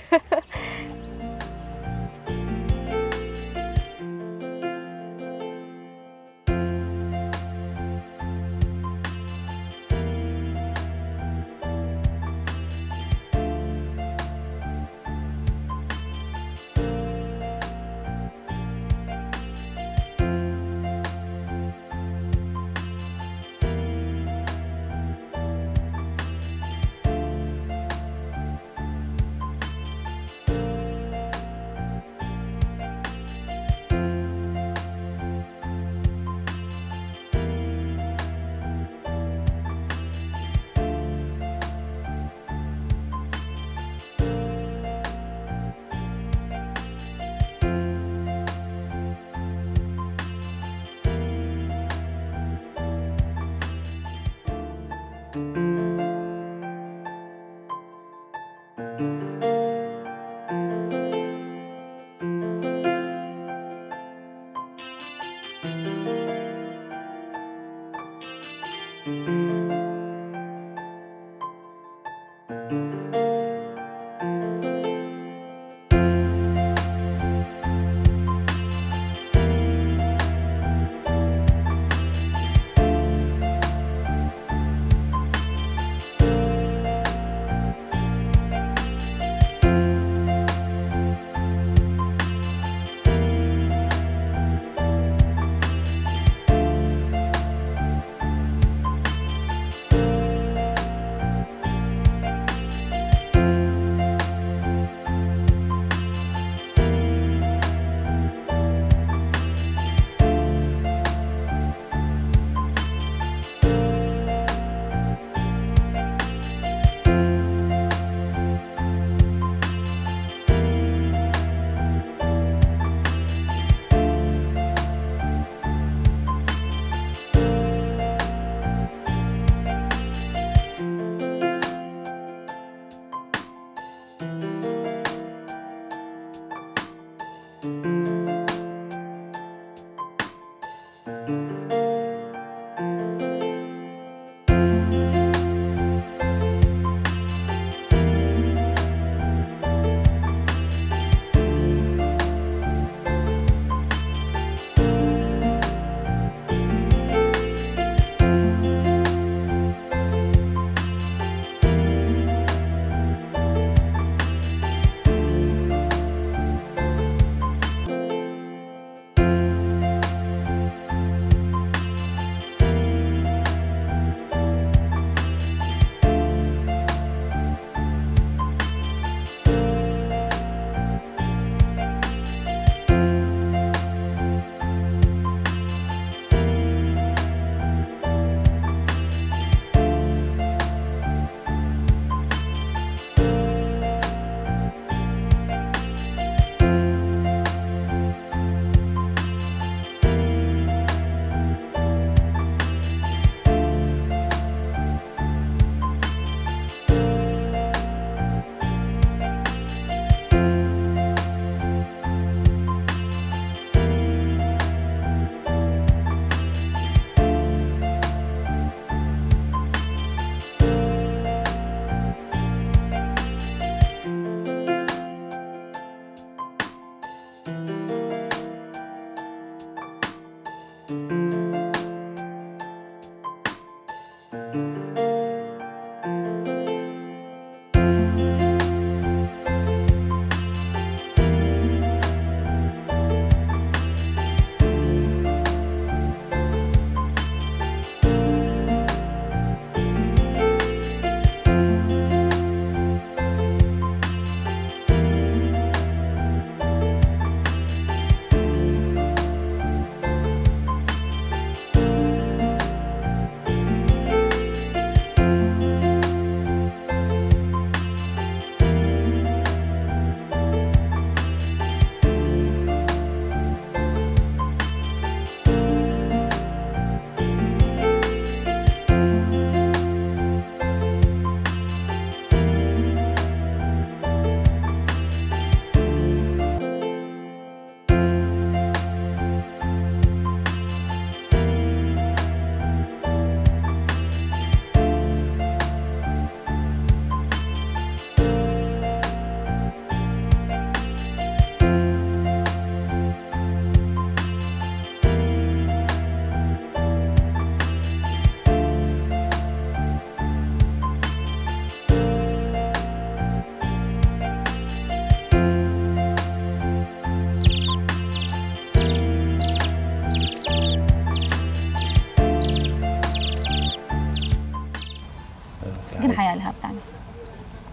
ግን ሓያል ሃብታም።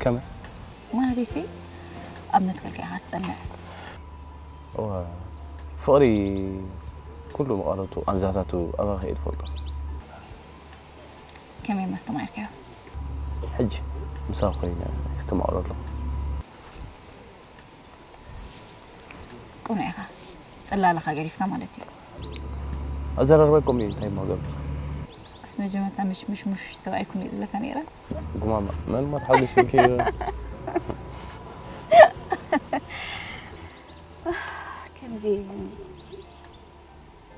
ከመይ? ማለት ሲ ኣብ መትከልካ ኢኻ ትጸንዕ። እዋ፣ ፍቕሪ ኩሉ መቐረቱ ኣንዛታቱ ኣባኺ እየ ትፈልጦ። ከመይ ማስተማርካዮ? ሕጂ ምሳኺ ኮይነ የስተማቕሮ ኣለኹ። ቁኑዕ ኢኻ። ጽላለኻ ገዲፍካ ማለት እዩ። ኣዘራርባይ ከምኡ እዩ፣ እንታይ እሞ ገብር? ኣስ መጀመርታ ምሽ ምሽ ሙሽ ሰብኣይ ኩን እዩ ዝብለካ ነይረ። ጉማማ፣ መን እሞ ተሓጒስልኪ? ከምዚ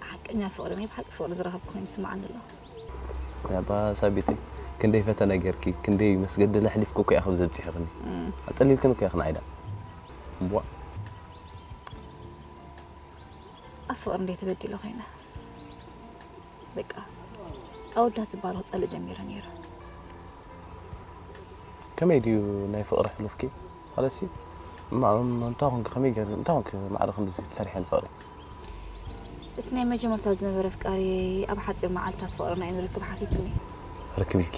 ሓቀኛ ፍቕሪ ናይ ብሓቂ ፍቕሪ ዝረኸብኩ ኮይኑ ይስምዓኒ ኣሎ። ያባ ሳቢተይ፣ ክንደይ ፈተነ ጌርኪ፣ ክንደይ መስገደል ኣሕሊፍኪ እኮ ኢኺ ኣብዚ ኣብጺሕክኒ። ኣጸሊልክን እኮ ኢኺ ንዓይ ደኣ። ቧ። ኣብ ፍቕሪ እንዴ ተበዲለ ኮይነ። በቃ፣ ኣወዳት ዝበሃሉ ክጸልእ ጀሚረ ነይረ። ከመይ ድዩ ናይ ፍቕሪ ሕሉፍኪ? ማለትሲ፣ እማ፣ እም፣ እንታይ ኮንኪ፣ ከመይ ጌር-፣ እንታይ ኮንኪ ማዕረ ክንድዚ ትፈርሒ ንፍቕሪ? እቲ ናይ መጀመርታ ዝነበረ ኣፍቃሪ ኣብ ሓጺር መዓልታት ፍቕርና እዩ ንርክብ ሓቲቱኒ። ርክብ ኢልኪ?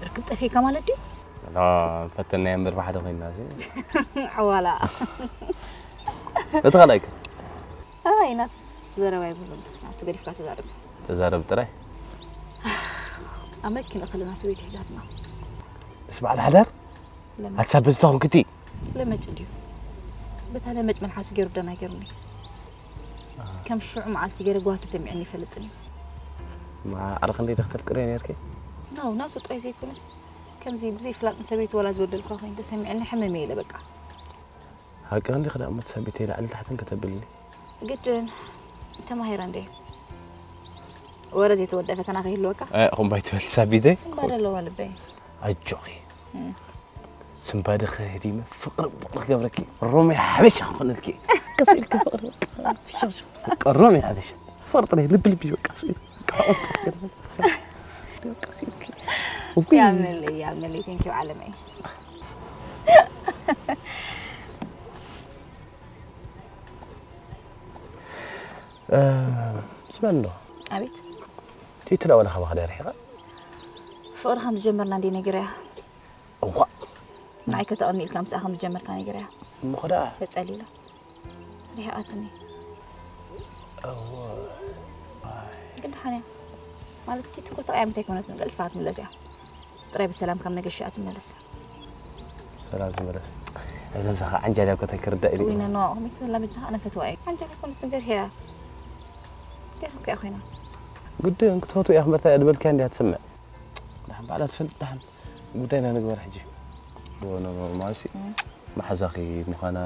ርክብ ጠፊእካ ማለት ድዩ? ላ፣ ፈተናዮ እምበር ብሓደ ኮይንና፣ እዚ። ዓዋላ። እቲ ካልኣይ ከ? ኣይ፣ ናትስ ዘረባ የብሉን። ናቱ ገዲፍካ ተዛረብ። ተዛረብ ጥራይ። ኣብ መኪና ከለና ሰበይቲ ሒዛትና። ምስ በዓል ሓዳር? ለመጭ። ኣትሳብ በዝታ ኮንክቲ? ለመጭ ድዩ? በታ ለመጭ መልሓሱ ገይሩ ደናገርኒ። ከም ሽዑ መዓልቲ ገይረ ጓህ ተሰሚዑኒ ይፈልጥን እዩ። ማዕረ ክንደይ ዶ ክተፍቅርዮ ነይርኪ? ናው፣ ናቱ ጥራይ ዘይኮነስ፣ ከምዚ ብዘይ ፍላጥ ንሰበይቱ ወላ ዝበደልኳ ኮይኑ ተሰሚዑኒ ሕምም ኢለ በቃ። ሓቂ እንዲኺ ደኣ እሞ ተሳቢተይ ላዕልን ታሕትን ከተብልኒ። ግድን ተማሂረ እንዴ? ወረ ዘይተወደአ ፈተና ከይህልወካ? ኣይ፣ ኹምባይ ትበል ተሳቢተይ። ስምባ ደለዋ ልበይ። ኣጆኺ። ስምባድኺ ህዲመ ፍቕሪ ፍቕሪ ክገብረኪ። ሮሜ ሓበሻ ክኾነልኪ። ቀስ ኢልኪ ፍቕሪ በቃ። በቃ ሮሜ ሓበሻ። ፍቕሪ ጥራይ ልቢ ልቢ በቃ። ቀስ ኢልኪ። ቀስ ኢልኪ። ውይ። ያምልይ፣ ያምልይ። Thank you ዓለመይ። እ፣ ስማዕ እንዶ። ኣቤት። ቲቲ ዳ ወላ ካባኻ ዳርሒቓ? ፍቕሪ ከም ዝጀመርና እንዴ ነጊረያ? እዋ። ንዓይ ከተቐኒ ኢልካ ምስኣ ከም ዝጀመርካ ነጊረያ። እሞ ኸዳ? ተጸሊላ። ርሒቓትኒ። እዋ። ግን ደሓን እያ። ማለት ቲቲ እኮ ተቐያሚት ኣይኮነትን፣ ቀልጢፋ ክትምለስ እያ። ጥራይ ብሰላም ካብ ነገ ሽኣ ትመለስ። ሰላም ትመለስ። ነብሳ ከዓ ዓንጃልያ እኮ እንታይ ክርዳእ ኢሉ እዩ። ወይነ ነዋ፣ ከመይ ትብላ በጃኻ? ኣነ ፈትዋ እየ። ዓንጃልያ እኮ ምትንገር እያ። ገርኩ እያ ኮይና። ግድን ክትፈትው እያ ክምበርታ እያ ዝበልካያ እንዲያ ትሰምዕ። ደሓን ባዕላ ትፈልጥ ደሓን። ጉዳይና ንግበር ሕጂ። ኖ፣ ኖ፣ ኖ፣ ማለትሲ እም። መሓዛኺ ምዃና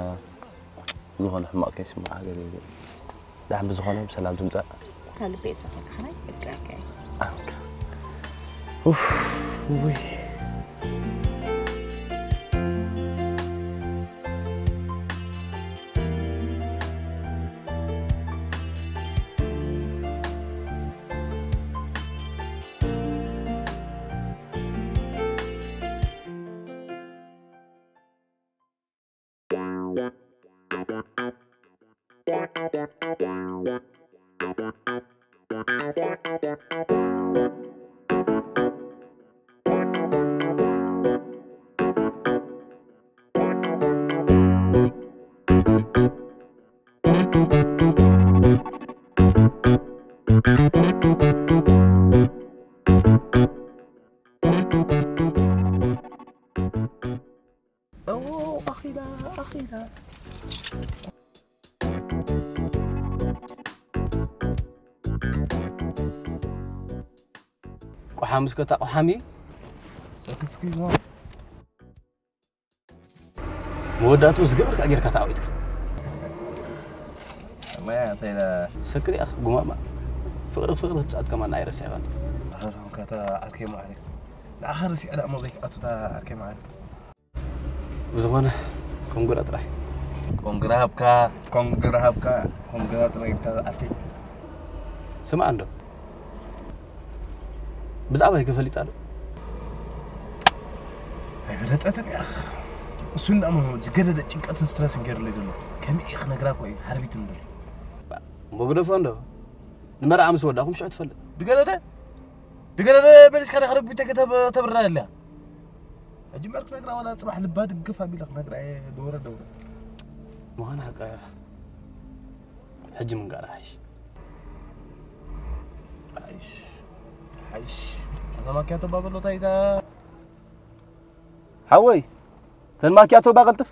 ዝኾነ ሕማቕ ከይስምዓ ገለ ገለ። ደሓን ብዝኾነ ብሰላም ትምጻእ። ካብ ልበይ ዝፈትወካ ሓናይ የፍቅረካ እየ። ኣንካ። ኡፍ፣ ውይ። እዎ፣ ኣኺላ፣ ኣኺላ። ቆሓም እስከ እታ ቆሓም እዩ። ሰክስኪ፣ መወዳእትኡ ዝገበርካ ጌርካ ተዓዊትካ። ማያ፣ እንታይ ኢለ? ሰክሪ ኣኽ ጉማማ። ፍቕሪ፣ ፍቕሪ ክትጻወት ከማን ኣይረሳዕካን። ኣኸ፣ ዝኾንካ እታ ዓርከይ መዓረይ። ንዓኻ ረሲዐ ደኣ መበይ ክኣቱ እታ ዓርከይ መዓረይ። ብዝኾነ፣ ኮንግራ ጥራይ። ኮንግራ ሃብካ፣ ኮንግራ ሃብካ፣ ኮንግራ ጥራይ ኢልካ ዓርከይ። ስማዕ እንዶ። ብዛዕባይ ከ ፈሊጣ ዶ? ኣይፈለጠትን እያ። እሱ እንዳሞ ዝገደደ ጭንቀትን ስትረስን ገይሩለይ ዘሎ። ከመይ እየ ክነግራ እኮ እዩ ሓርቢቱኒ ዘሎ። እሞ ግደፎ እንዶ። ንመርዓ ምስ ወዳእኹም ሽዑ ትፈልጥ። ድገደደ? ድገደደ በሊስካ ዲኻ ረቢተ ከተብ-፣ ተብርራ ኣለያ። ሕጂ እምበር ክነግራ ዋላ ጽባሕ ልባ ድግፍ ኣቢለ ክነግራ እየ። ደወረ፣ ደወረ። ምዃኑ ሓቃ ኢኻ። ሕጂ ምንጋር ሓይሽ። ሓይሽ፣ ሓይሽ። ኣታ ማኪያቶ ባበሎ ታይታ። ሓወይ፣ ተን ማኪያቶ ባቐልጥፍ።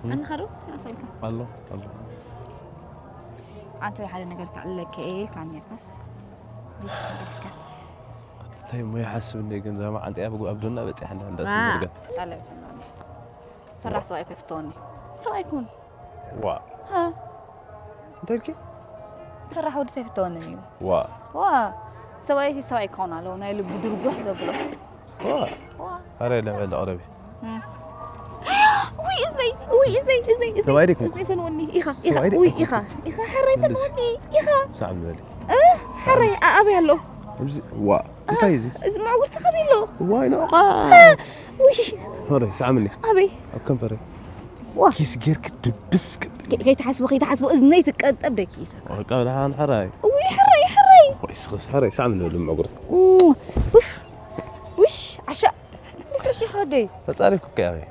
ኣንኻ ዶ ተመሳልካ? ኣሎ ኣሎ። ኣንተ ሓደ ነገር ክዕለከ ኢልካ ኔርካስ? ዲስ ክዕለከ? እንታይ እሞ ይሓስብ እንደ ግን ዘማ ዓንተ ኣብ ኣብ ዱና በጽሕ እንደ እንደ ዋ፣ ዝርጋ። ጠለብ ፈላኒ። ፈራሕ ሰብኣይ ከፍቶኒ። ሰብኣይ ኩን። ዋ። ሃ። እንታይ ኢልኪ? ፈራሕ ወዲ ሰብ ይፍተወንን እዩ። ዋ። ዋ። ሰብኣይ ሲ ሰብኣይ ክኸውን ኣለዎ፣ ናይ ልቡ ድርጓሕ ዘብሎ። ዋ። ዋ። ኣረ፣ ለበ፣ ለቕረቢ። እም። ውይ፣ እዝነይ፣ ውይ፣ እዝነይ፣ እዝነይ፣ እዝነይ። ሰብኣይ ዲኹም? እዝነይ ፈንወኒ፣ ኢኻ፣ ኢኻ፣ ሰብኣይ ዲኹም? ውይ፣ ኢኻ፣ ኢኻ፣ ሕራይ ምልስ። ፈንወኒ፣ ኢኻ። ሳዕ ምበሊ። እ፣ ሕራይ፣ ኣ-፣ ኣበይ ኣሎ? እብዚ፣ ዋ። እንታይ እዩ እዚ? እዚ ማዕጉርቲ ከመይ ኣሎ? ዋይ፣ ንዕቋ። እ፣ ውይ። ሆረ፣ ሳዕ ምኒ። ኣበይ? ኣብ ከንፈረይ። ዋ። ኪስ ጌርክ ድብስ ክብል። ከ-፣ ከይትሓስቦ፣ ከይትሓስቦ፣ እዝነይ ትቀንጠብ ደኪ ኢሳቅ። ወርቃ ብድሓን ሕራይ። ውይ፣ ሕራይ፣ ሕራይ። ወይ ስኽስ ሕራይ፣ ሳዕ ምኒ በሉ ማዕጉርቲ። እም፣ ውፍ። ውሽ፣ ዓሻ። እንታይ ሽኻ ደይ? ተጻሪፍኩ ከ ኣበይ?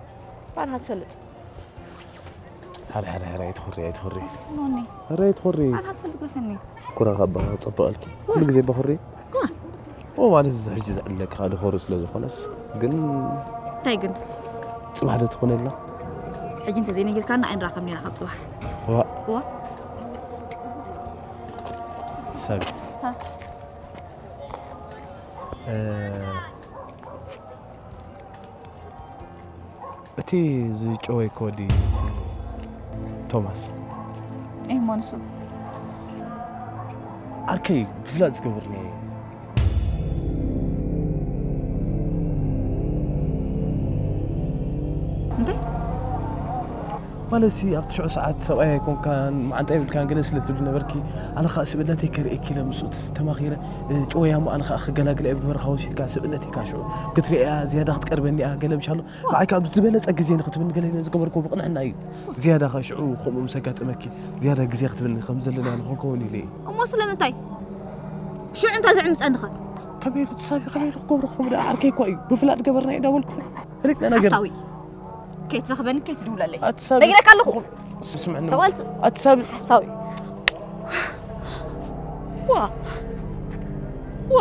ባንሃ ትፈልጥ። ሕራይ፣ ሕራይ፣ ሕራይ፣ ኣይትኹሪ፣ ኣይትኹሪ። ኖኒ። ሕራይ፣ ኣይትኹሪ። ባንሃ ትፈልጥ ገፈኒ። ኩራ ካብ በኻ፣ ጽቡቕ ኣልኪ። ዋ። ኩሉ ግዜ በኹሪ። ዋ። ኦ፣ ማለት እዚ ሕጂ ዝዕለካ ድኾሩ ስለ ዝኾነስ፣ ግን እንታይ ግን? ጽባሕ ዶ ትኾነላ? ሕጂ እንተ ዘይነጊርካና ኣይንራኸብን ኢና ካብ ጽባሕ። ዋ። ዋ። ሰብ። ሃ። እ፣ እቲ ዝጨወይ ኮዲ ቶማስ። እይ፣ እሞ ንሱ? ዓርከይ ብፍላጥ ዝገብርኒ። እንታይ? ማለት ሲ ኣብቲ ሽዑ ሰዓት ሰብኣይ ኣይኮንካን፣ መዓንጣ የብልካን ገለ ስለ ትብሊ ነበርኪ። ኣነ ኸኣ ስብእነተይ ከርእየኪ ኢለ ምስኡ ተማኺረ፣ እ፣ ጨወያ እሞ ኣነ ኸኣ ክገላግላ እየ ብበረኻ ወሲድካ ስብእነተይ ኢልካ ሽዑ ክትርእያ ዝያዳ ክትቀርበኒ እያ ገለ ምሻሎ። ንዓይ ካብ ዝበለጸ ግዜ ንኽትብኒ ገለ ኢለ ዝገበርኩ ብቕንዕና እዩ። ዝያዳ ኸኣ ሽዑ ከምኡ ምስ ኣጋጠመኪ ዝያዳ ግዜ ክትብኒ ከም ዘለና ንኽንከውን ኢለ እየ። እሞ ስለምንታይ? ሽዑ እንታይ ዝዕምጸኒ ኸ? ከመይ ኢሉ ትሳቢ፣ ከመይ ኢሉ ክገብሮ ከምኡ ደኣ ዓርከይ እኳ እዩ። ብፍላጥ ገበርና እዩ እንዳበልኩ ፈሊጥና ነገር። ሓሳዊ። ከይትረኽበኒ ከይትድውለለይ። ኣትሳቢ። ነጊረካ ኣለኹ። ስምዕኒ። ሰዋልት። ኣትሳቢ። ሓሳዊ። ዋ። ዋ።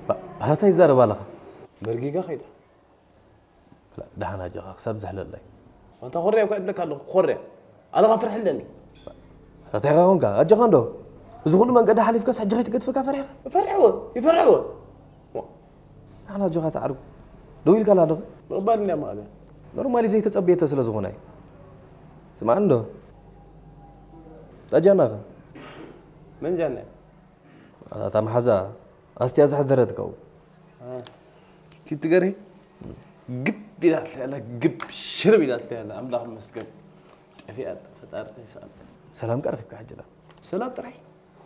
ባ-፣ ኣታ ይዛረብ ኣለኻ። መርጊጋ ኸይዳ። ላ፣ ደሓን ኣጆኻ፣ ክሳብ ዝሕለለይ። ኣንታ ኮርያ እኳ እብለካ ኣለኹ፣ ኮርያ። ኣነ ኸኣ ፍርሒ ኣለኒ። እንታይ ኸኣ ኾንካ? ኣጆኻ እንዶ። እዚ ኹሉ መንገዲ ሓሊፍካስ ሕጂ ኸይትገድፈካ ፈሪሕካ? ይፈርሕዎ፣ ይፈርሕዎ። ዋ። ኣነ ኣጆኻ ተዓርጉ። ደው ኢልካላ ዶ? ምቕባል እንድያ መቐለ። ኖርማሊ ዘይተጸበየቶ ስለ ዝኾነ እዩ። ስምዓኒ ዶ? እታ ጃና ኸ? መን ጃና? እታ መሓዛ ኣስትያ ዝሓደረትካው። እ። እቲ ትገርሂ ግብ ኢላትለይ ኣላ፣ ግብ ሽርብ ኢላትለይ ኣላ። ኣምላኽ ይመስገን። ጠፊኣ ኣላ፣ ፈጣሪ እንታይ ይስኣል። ሰላም ቀረኺብካ ሕጂ ዳ? ሰላም ጥራይ፣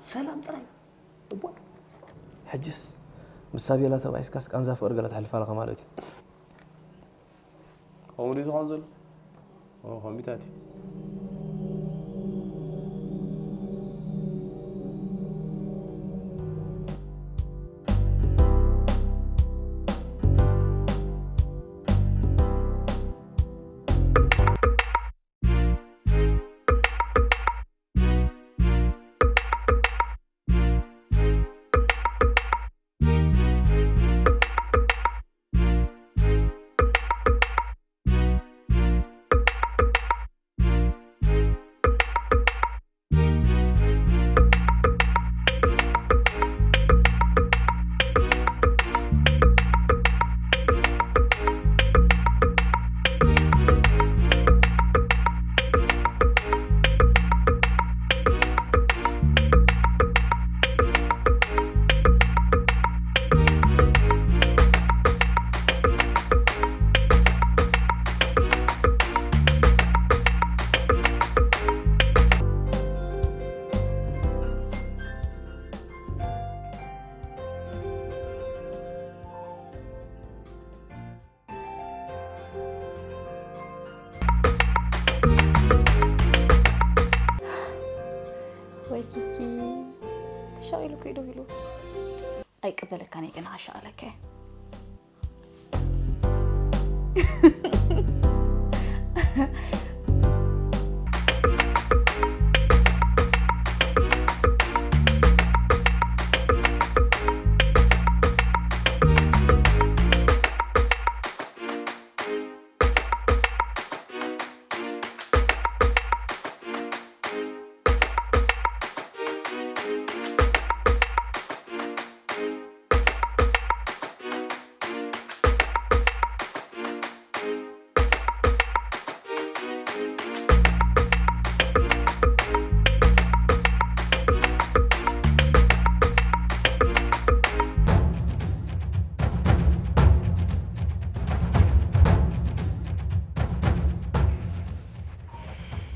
ሰላም ጥራይ። እቦ። ሕጅስ ምስ ሳቤላ ተባኢስካስ ቃንዛ ፍቕሪ ገለ ተሕልፍ ኣለኻ ማለት እዩ። ከምኡ ድዩ ዝኾን ዘሎ? ኦ፣ ኮምቢታት እዩ። ቅበለካ ነይ ገና ኣሻለከ።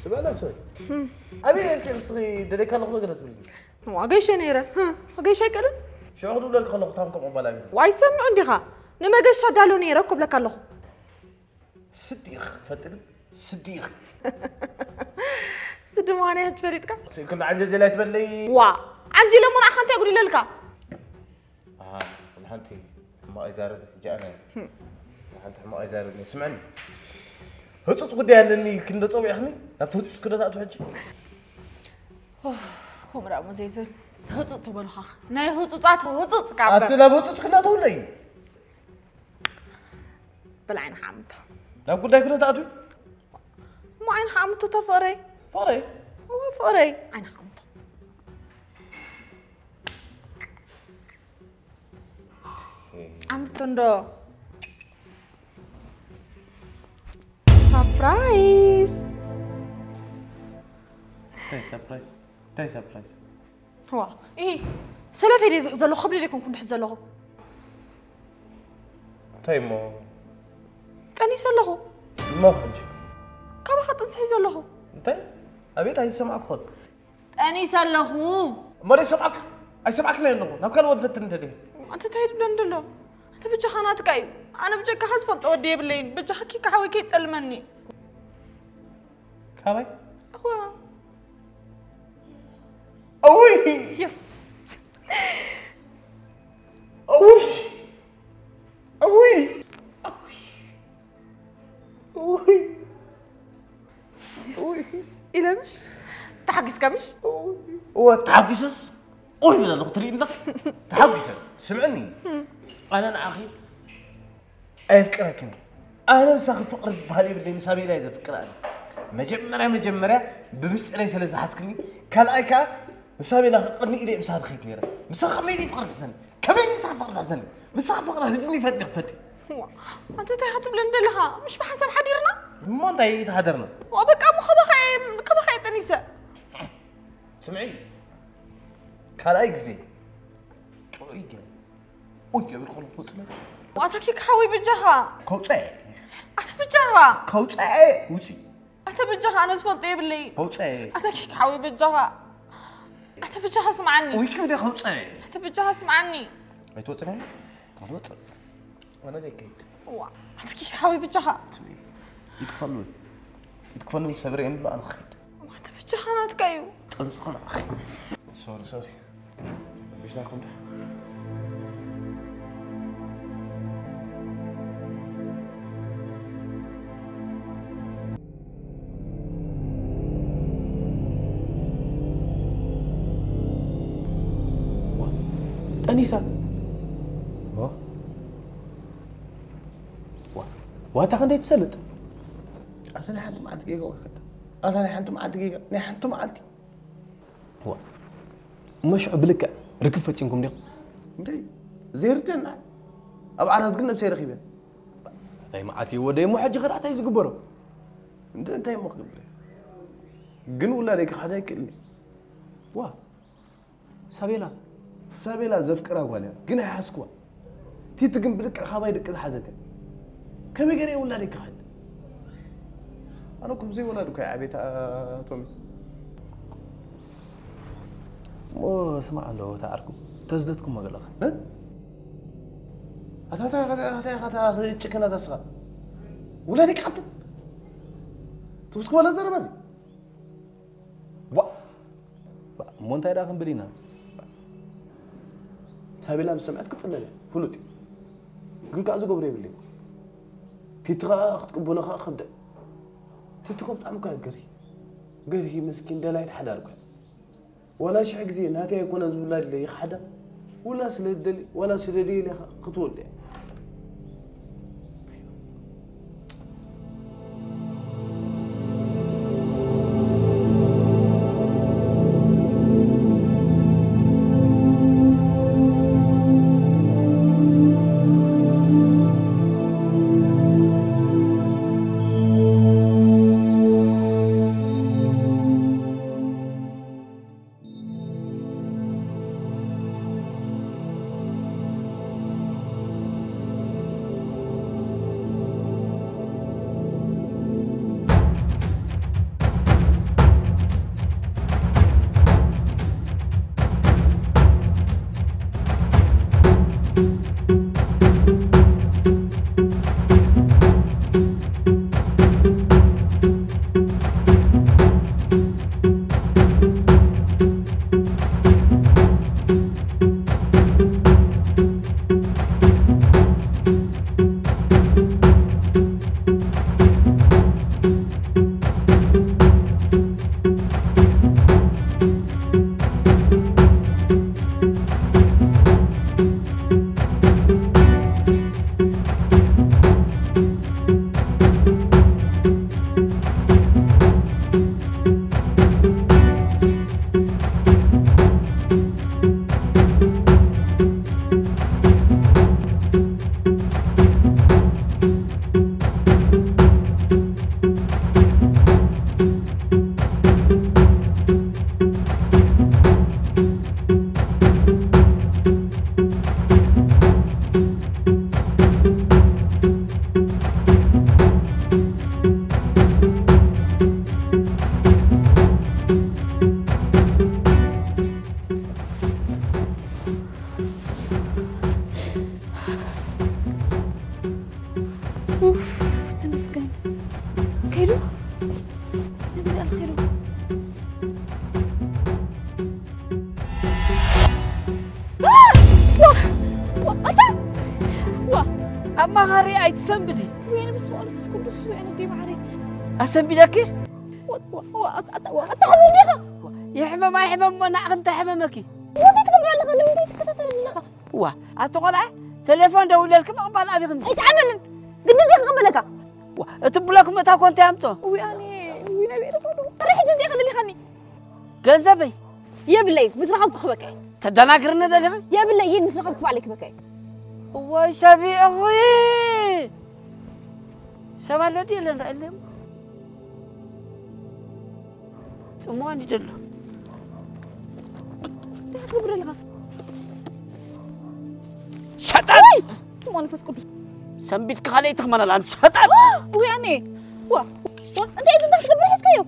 ስምዕና ሰበይ ኣበይ ነርኪ ንስኺ ደለይካ ኣለኹ ነገር ትብልኒ ዋገሸ ነይረ ዋገሸ ኣይቀልን ሽዑ ክድብለልኪ ከለኹ ታም ከምኡ ባል ኣቢሉ ዋይሰምዑ እንዲኻ ንመገሻ ዳሎ ነይረ ኮብለካ ኣለኹ ስዲ ኢኺ ክትፈልጢ ግን ስዲ ኢኺ ስዲ ምዃነይ ሕጂ ፈሊጥካ ስእክል ዓንጀጀል ኣይትበለይ ዋ ዓንጂለ እሞ ንዓኻ እንታይ ጉዲለልካ ሓንቲ ሕማቕ ይዛረብ ሕጂ ኣነ ሓንቲ ሕማቕ ይዛረብ ስምዕኒ ህፁፅ ጉዳይ ኣለኒ ክንዶ ፀዊዕኽኒ ናብቲ ህፁፅ ክዶ ትኣቱ ሕጂ ከምኡ ደኣ እሞ ዘይትብል ህፁፅ ተበሉኻ ናይ ህፁፃት ህፁፅ ካብ ኣቲ ናብ ህፁፅ ክዶ ተውለይ በል ዓይንኻ ዓምቶ ናብ ጉዳይ ክዶ ትኣቱ እሞ ዓይንኻ ዓምቶ ተፍቕረይ ፍቕረይ እወ ፍቕረይ ዓይንኻ ዓምቶ ዓምቶ እንዶ ሳፕራይዝ እንታይ ሳፕራይዝ እንታይ ሳፕራይዝ ዋ ኢ ሰለፈይ ደይ ዝሕዝ ዘለኹ ከብደይ ደይኮንኩ ድሕዝ ዘለኹ እንታይ እሞ ጠኒሰ ኣለኹ እሞ ሕጂ ካባኻ ጥንሲ ሒዘ ኣለኹ እንታይ ኣቤት ኣይሰማዕኩ ኾን ጠኒሰ ኣለኹ እሞ ደይሰማዕክ ኣይሰማዕክን ኣለኹ ናብ ካልእ ወዲ ፈትን እንተ ደይ ኣንተ እንታይ ትብለኒ ደሎ ኣንተ ብጃኻ ናትካ እዩ ኣነ ብጀካኻ ዝፈልጦ ወዲ የብለይን ብጃኻ ኪካ ሓወይ ከይጠልመኒ ካባይ እዋ እውይ የስ እውይ እውይ እውይ ኢለምሽ ተሓጊስካ ምሽ እወ ተሓጒሰስ ኦይ ይብል ኣለኹ ትርኢ እንዳ ተሓጒሰ ስምዕኒ ኣነ ንዓኺ ኣየፍቅረክን ኣነ ምሳኺ ፍቕሪ ዝበሃል የብለይ ንሳቤላ እየ ዘፍቅር ኣነ መጀመርያ መጀመርያ ብምስጢረይ ስለ ዝሓዝክኒ ካልኣይ ከዓ ንሳቤላ ክቕኒ ኢለ ምሳ ትኸይድ ነይረ ምሳኺ ከመይ ፍቕሪ ትሕዘኒ ከመይ ምሳኺ ፍቕሪ ትሕዘኒ ምሳኺ ፍቕሪ ህዝኒ ይፈጥ ክፈጥ ኣንተ እንታይ ክትብለኒ ደለኻ ምሽ ብሓንሳብ ሓዲርና እሞ እንታይ ተሓደርና በቃ እሞ ከበኻ ከበኻ ጠኒሰ ስምዒ ካልኣይ ግዜ ጥዑይ ገ ኡይ የብል ኮሎ ተውፅለ ዋታ ኪክ ሓወይ በጃኻ ከውፀኤ ኣተ በጃኻ ከውፀኤ ውፂ ኣተ በጃኻ ኣነ ዝፈልጦ የብለይ ከውፀኤ ኣተ ኪክ ሓወይ በጃኻ ኣተ በጃኻ ስምዓኒ ውይ ክብደ ከውፀኤ ኣተ በጃኻ ስምዓኒ ኣይትወፅነ ኣይትወፅእ ኣነ ዘይከይድ ዋ ኣተ ኪክ ሓወይ በጃኻ ይክፈሉ ይክፈሉ ሰብረ እንብሎ ኣነ ክኸይድ ኣተ በጃኻ ናትካ እዩ ጥንስኻ ንዓኺ ሶሪ ሶሪ ብሽናኩም ዳ ጠኒሳ ዋታ ክንደይ ትሰልጥ ኣታ ናይ ሓንቲ መዓልቲ ጌጋ ወይከታ ኣታ ናይ ሓንቲ መዓልቲ ጌጋ ናይ ሓንቲ መዓልቲ እሞ ሽዑ ብልክዕ ርክብ ፈፂምኩም ዲኹም? እንታይ ዘይርደና ኣብ ዓራት ግን ነብሰይ ረኺበ እንታይ መዓት እዩ ወደይ እሞ ሕጂ ኸዳዕታይ ዝግበሮ እንደ እንታይ እሞ ክገብር ግን ውላደይ ክሓዛ ይክእልኒ ዋ ሳቤላ ሳቤላ ዘፍቅራ ጓል እያ ግን ኣይሓዝክዋ ቲቲ ግን ብልክዕ ካባይ ደቂ ዝሓዘት እያ ከመይ ገይረ ውላደይ ክኽሕድ ኣነ እኮ ብዘይ ወላድ እኮ ዓቤት ኣቶሚ እሞ ስማዕ ኣሎ ተዓርኩ ተዝደትኩም መገለኻ ኣታታ ጭክና ተስኻ ውላደይ ክቐትል ትውስክ በለ ዘረባ እዚ እሞ እንታይ ዳ ክንብል ኢና ታቤላ ምስ ሰምዐት ክትጽለል እያ፣ ፍሉጥ እዩ። ግን ከኣ ዝገብሮ የብለይ። ቲቲ ከኣ ክትቅበሎ ከኣ ከብዳ። ቲቲ እኮ ብጣዕሚ እኮ እያ ገርሂ። ገርሂ መስኪን ደላይት ሓዳር እኮ እያ። ዋላ ሽሕ ግዜ ናተይ ኣይኮነን ዝብላ ድለ ይኽሓዳ። ውላ ስለ ትደሊ፣ ዋላ ስደደይ ኢለ ክትወልድ እያ። ኡፍ፣ ተመስገን። ከይዱ? እንታይ ደኣ ከይዱ? ዋ! ዋ! ኣታ! ዋ! ኣማኻሪ ኣይትሰንብዲ። ወይኔ በስመ ኣብ ወመንፈስ ቅዱስ፣ ወይኔ ኣደይ ማዓረይ። ኣሰንቢደኪ? ዋ! ዋ! ዋ! ኣታ! ኣታ! ዋ! ኣታ ከመይ ዲኻ? ይሕመም ኣይሕመም እሞ ንዓኺ እንታይ ሕመመኪ? እንታይ ትገብር ኣለኻ? ንምንታይ ትከታተለኒ ኣለኻ? ዋ፣ ኣቲ ቆልዓ፣ ቴሌፎን ደዊለልኪ ምቕባል ኣቢኺ እንጂ። ኣይትዓመንን። ግድን ድየ ክቕበለካ? ዋ፣ እቲ ብሎክ ምእታው ኮ እንታይ ኣምጾ? እውይ ኣነ፣ እውይ ናይ ቤት ኮዶ። ኣረ ሕጂ እንታይ ክልልኻኒ? ገንዘበይ? የብለይ፣ ምስ ረኸብኩ ክበካ እየ። ተደናግርኒ ደሊኺ? የብለይ፣ ይን ምስ ረኸብኩ ባዕለይ ክበካ እየ። እዋይ ሰቢዕኺ። ሰብ ኣሎ ድዩ የለን? ርኣየለይ እሞ። ጽምዋ እንዲ ደሎ። እንታይ ክትገብር ኣለኻ? ሸጣን! ወይ! ስም መንፈስ ቅዱስ። ሰንቢትኪ ካልኣይቲ ክመን ኣላ፣ ኣንቲ ሸጣን! ውይ ኣነ! ዋ! ዋ! እንታይ እዚ እንታይ ክትገብር ሒዝካዮ?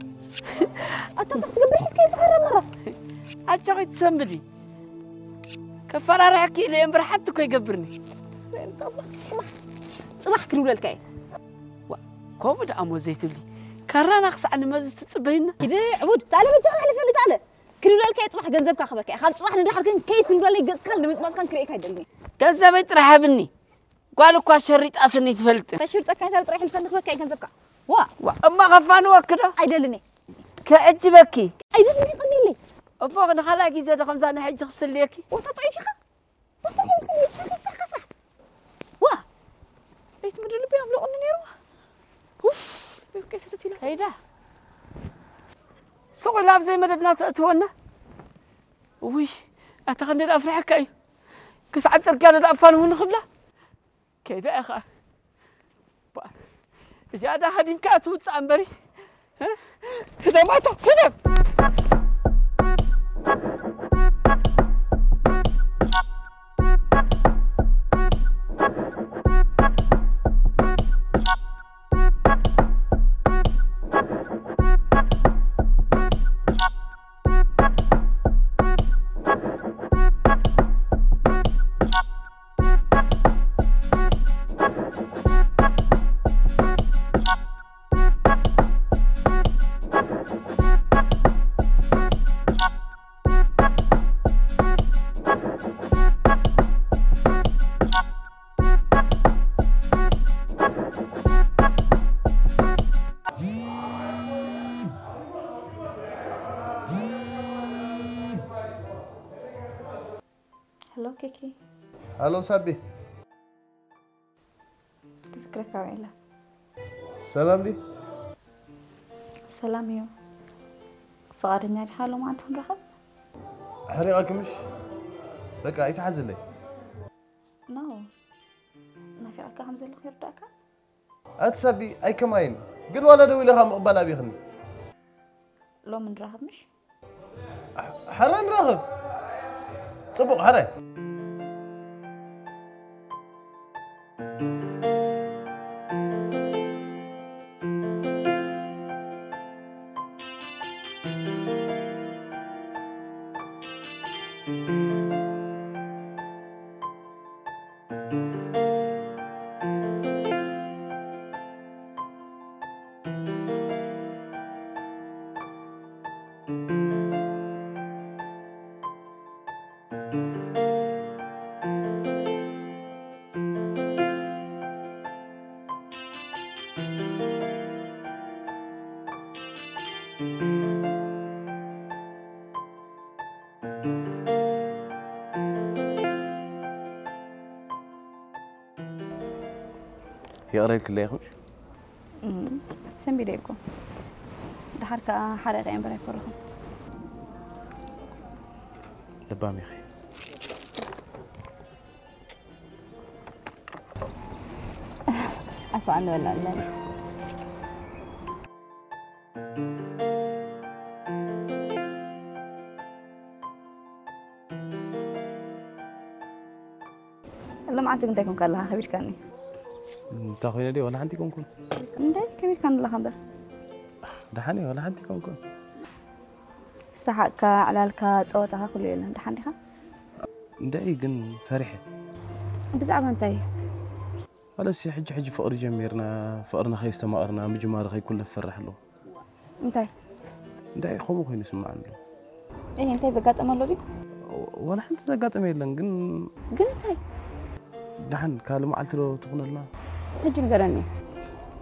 ኣታ እንታይ ክትገብር ሒዝካዮ ዝኸረ መራ? ኣቸኺ ትሰንብዲ። ከፈራርሐኪ ኢለ እየ እምበር ሓንቲ እኮ ይገብርኒ። ጽባሕ፣ ጽባሕ፣ ጽባሕ ክንብለልካ እየ። ዋ፣ ከምኡ ደኣ እሞ ዘይትብሊ። ካራና ክሳዕ ንመዚ ትጽበይና። ኪዲ ዕቡድ፣ ታለ በጃኻ ኣሕልፈኒ ታለ። ክንብለልካ እየ ጽባሕ ገንዘብካ ክበካ እየ። ካብ ጽባሕ ንድሓር ግን ከይትንብለለይ ገጽካን ንምጽማጽካን ክርእየካ ኣይደልን እየ። ገንዘበይ ጥራሕ ሃብኒ። ጓል እኳ ሸሪጣትኒ ትፈልጥ። ተሽርጠካ እንታይ ጥራሕ ሕልፈኒ ክበካ እየ ገንዘብካ። ዋ። ዋ፣ እማ ከፋንወኪ ዶ? ኣይደልን እየ። ከዕጅበኪ። ኣይደልን እየ ቀኒለይ። እሞ ንኻልኣይ ግዜ ዶ ከምዛ ንሕጂ ክስልየኪ? ወታ ጥዑይ ዲኻ? ወታ ጥዑይ ዲኻ? ስራሕ፣ ስራሕ። ዋ። ቤት ምድሪ ልቢ ኣምለቑኒ ነይሩ። ውፍ፣ ልቢ ከይሰተት ኢላ። ከይዳ። ስቕ ኢላ ኣብ ዘይመደብና ተእትወና። ውይ፣ ኣታ ክንደይ ደኣ ኣፍርሐካ እዩ። ክሳዕ ጽርግያ ደኣ ኣፋንውኒ ክብላ። ከይዳ እያ ኸኣ። ባ-፣ እዚኣ ደኣ ሃዲምካ ትውጻእ እምበሪ። እ? ህደም ኣታ፣ ህደም! ኣሎ ሳቢ። ክዝክረካ ውዒለ። ሰላም ዲ? ሰላም እዩ። ፍቓደኛ ዲኻ ሎማዓንቲ ክንራኸብ? ሕሪቐኪ ምሽ? በቃ ኣይትሓዝለይ። ኖ፣ ናፊቐካ ከም ዘለኹ ይርዳእካ? ኣቲ ሳቢ ኣይከማይን፣ ግን ዋላ ደው ኢለኻ ምቕባል ኣብይኽኒ። ሎሚ ንራኸብ ምሽ? ሕራይ ንራኸብ። ጽቡቕ፣ ሕራይ። ይቕረ ኢልክለይ ኢኹም? እም፣ ሰንቢደ እኮ። ደሓር ከኣ ሓሪቐ እየ እምበር ኣይኮረኹን። ለባም ኢኺ። ኣስዋእ ንበላ ኣለና። ሎምዓንቲ ግን እንታይ ኮንካ ኣለኻ ከቢድካኒ? እንታይ ኮይነ ድየ? ዋላ ሓንቲ ኣይኮንኩን። እንደ ከቢድካኒ ኣለኻ እምበር። ደሓን እየ፣ ዋላ ሓንቲ ኣይኮንኩን። ሰሓቕካ፣ ዕላልካ፣ ጸወታኻ ኩሉ የለን። ደሓን ዲኻ? እንድዒ ግን ፈሪሐ። ብዛዕባ እንታይ? ዋላሲ ሕጂ ሕጂ ፍቕሪ ጀሚርና፣ ፍቕርና ከይስተማቕርና ምጅማሩ ከይኩለ ፈርሕ ኣለኹ። እንታይ? እንታይ ከምኡ ኮይኑ ይስምዓኒ ኣሎ። እህ እንታይ ዘጋጠመ ኣሎ ድዩ? ዋላ ሓንቲ ዘጋጠመ የለን ግን ግን እንታይ? ደሓን ካልእ መዓልቲ ዶ ትኹነልና? ሕጂ ንገረኒ።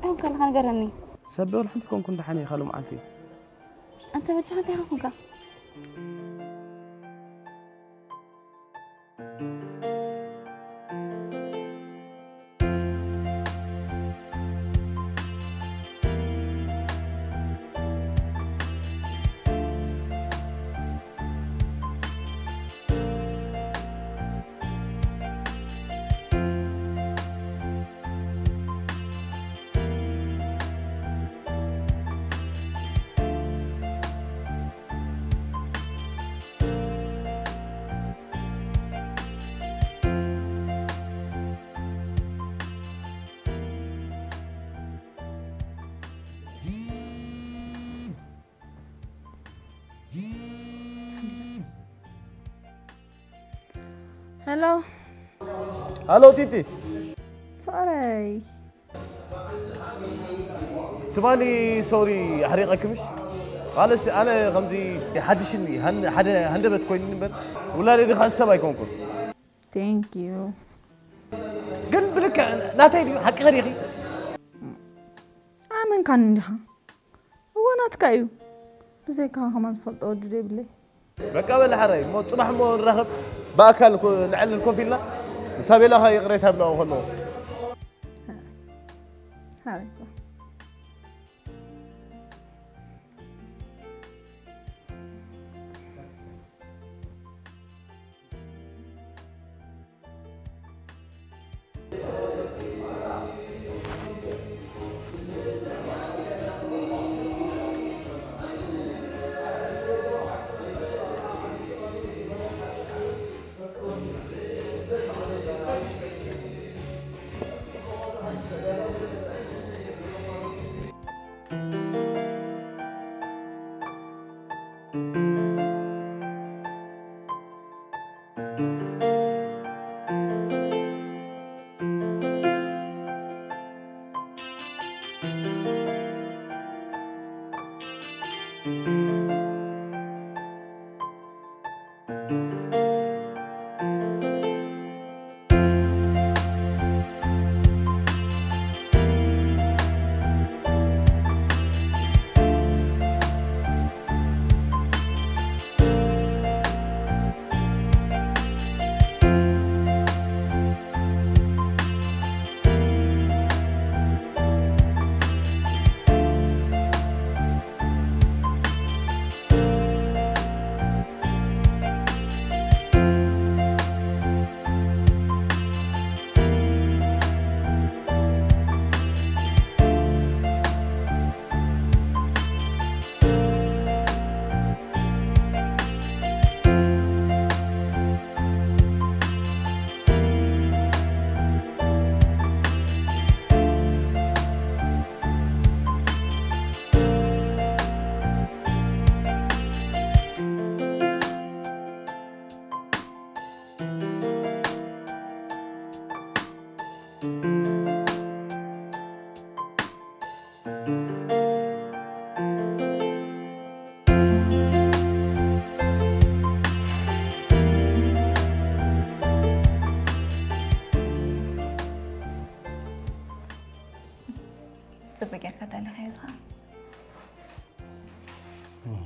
ኣሁን ካልኻ ንገረኒ። ሰብ ዋላ ሓንቲ ኮንኩን ደሓን እየ ካልእ መዓልቲ። ኣንተ በጃኻ እንታይ ኮንካ? ሄሎ ሃሎ ቲቲ። ፍቕረይ። ትማሊ ሶሪ ኣሕሪቐኪ ምሽ? ማለትሲ ኣነ ከምዚ ሓድሽኒ ሃን- ሓደ ሃንደበት ኮይኑኒ እምበር ውላደይ ድኻ ሰብ ኣይኮንኩን። Thank you። ግን ብልክዕ ናተይ ድዩ ሓቂ ኸዲኺ? ኣመንካኒ እንዲኻ። እወ ናትካ እዩ። ብዘይካኻ ከማን ዝፈልጦ ወዲ ዶ ይብለይ። በቃ በል ሓራይ እሞ ጽባሕ እሞ ንራኸብ ብኣካል ኮ- ንዕልል ኮፍ ኢልና ንሳቤላኻ ይቕሬታ ብላዎ ከለዎ ሓራይ ጽባሕ። ጽቡቅ ጌርካ ዳሊኻዮ ዝኸዓ። እም።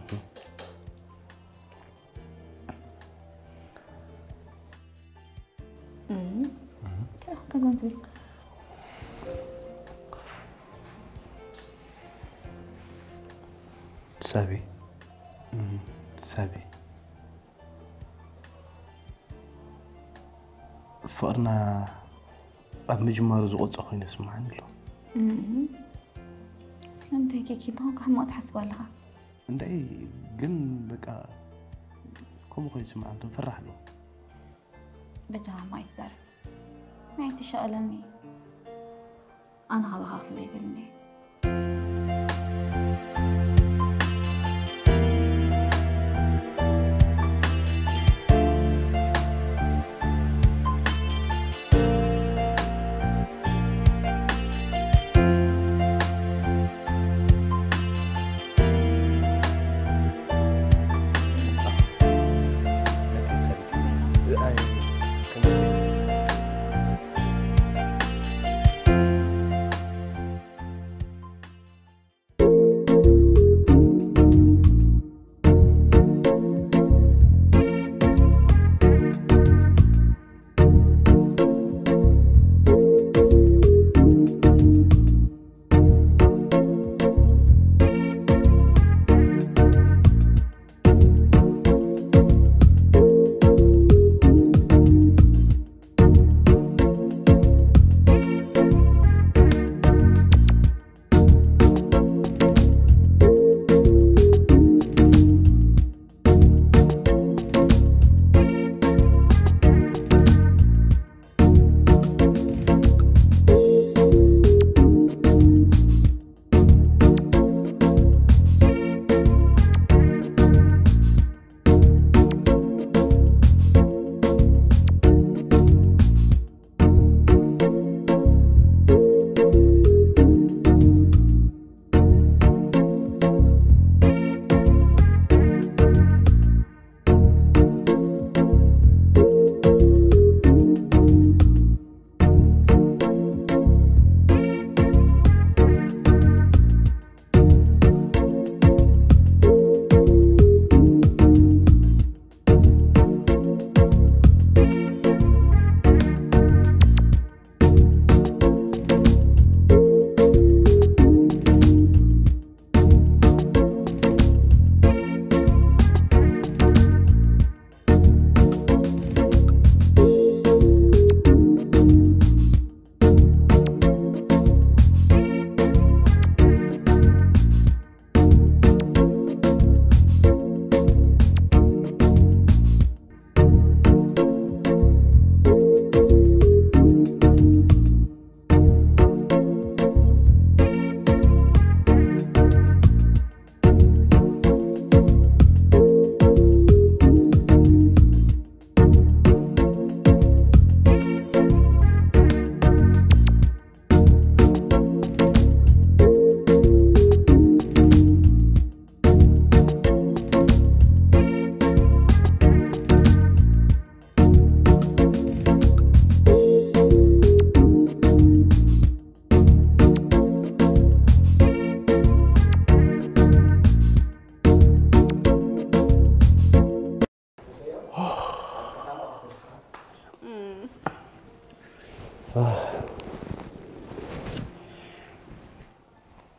እም። እንታይ ኢኻ ከዛን ትብል? ሳቢ። እም፣ ሳቢ። ፍቕርና ኣብ ምጅማሩ ዝቖጸ ኮይኑ ይስምዓኒ ኣሎ። እም። ስለምንታይ ኬኪ እንተኾንካ ሕማቕ ትሓስብ ኣለኻ? እንታይ ግን በቃ ከምኡ ኮይኑ ይስምዓኒ፣ ፈራሕ ኣለኹ። በጃኻ እሞ ኣይትዛረብ። ናይ ትሻቐለኒ። ኣነ ካባኻ ክፍለ ኣይደልን እየ።